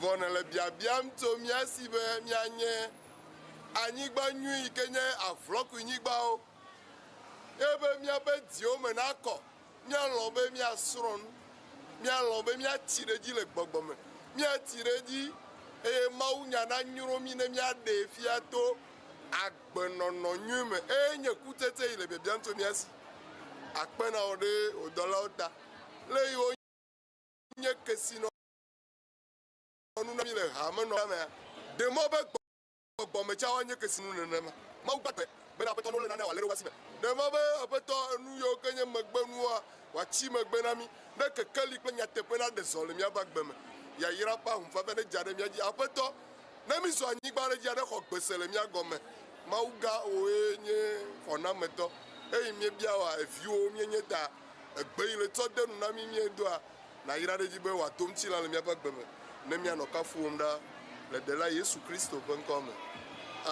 Speaker 3: Vɔ nèle biabiam tso mía si be míanye anyigba nyui yi ke nye avlɔkuinyigbawo eye be míaƒe dziwo me nakɔ, míalɔ̃ be míasrɔ̃ nu, míalɔ̃ be míatsi ɖe edzi le gbɔgbɔ me, míatsi ɖe edzi eye mawunya nanyro mí ne míaɖee fia to agbenɔnɔ nyui me eye nye kutsetse yi le biabiam tso mía si. Akpe na wò ɖe wò dɔlawo ta le yiwo nye kesinɔnu na mí le hamenɔa mea, ɖe mɔ be gbɔgbɔmetsawo nye kesinu nenema. Mawu gbagbe bena Aƒetɔ ne wolé nane wòalé ɖe woƒe asi me. Ɖe mɔ be Aƒetɔ enu yiwo ke nye megbenuwoa wòatsi megbe na mí ne kekeli kple nyateƒe naɖe zɔ le míaƒe agbe me. Yayra ƒe ahufafa nedza ɖe mía dzi. Aƒetɔ, ne mízɔ anyigba ɖe dzia, nexɔ gbese le mía gɔme. Mawu gã wòe nye xɔnametɔ eye míebia wòa eviwòwo míenye ta. Egbe yi le tsɔ de nu na mí míedoa nayra ɖe edzi be wòado ŋutilã le míaƒe agbe me ne míanɔ kafuwòm ɖa le Ɖela Yesu Kristo ƒe ŋkɔ me.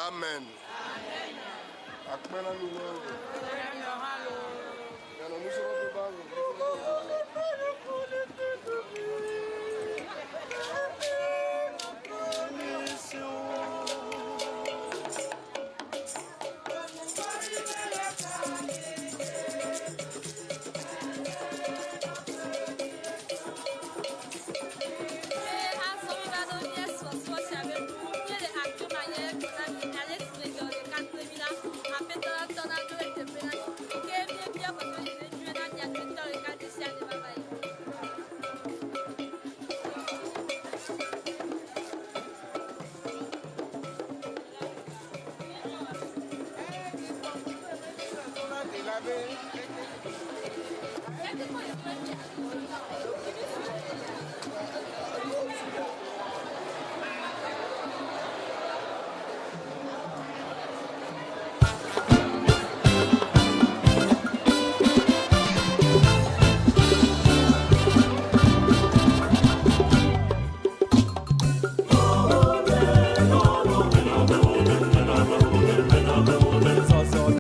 Speaker 3: Amen. Akpe na mi loo. Mianɔ nusrɔ̃ƒe va ŋu.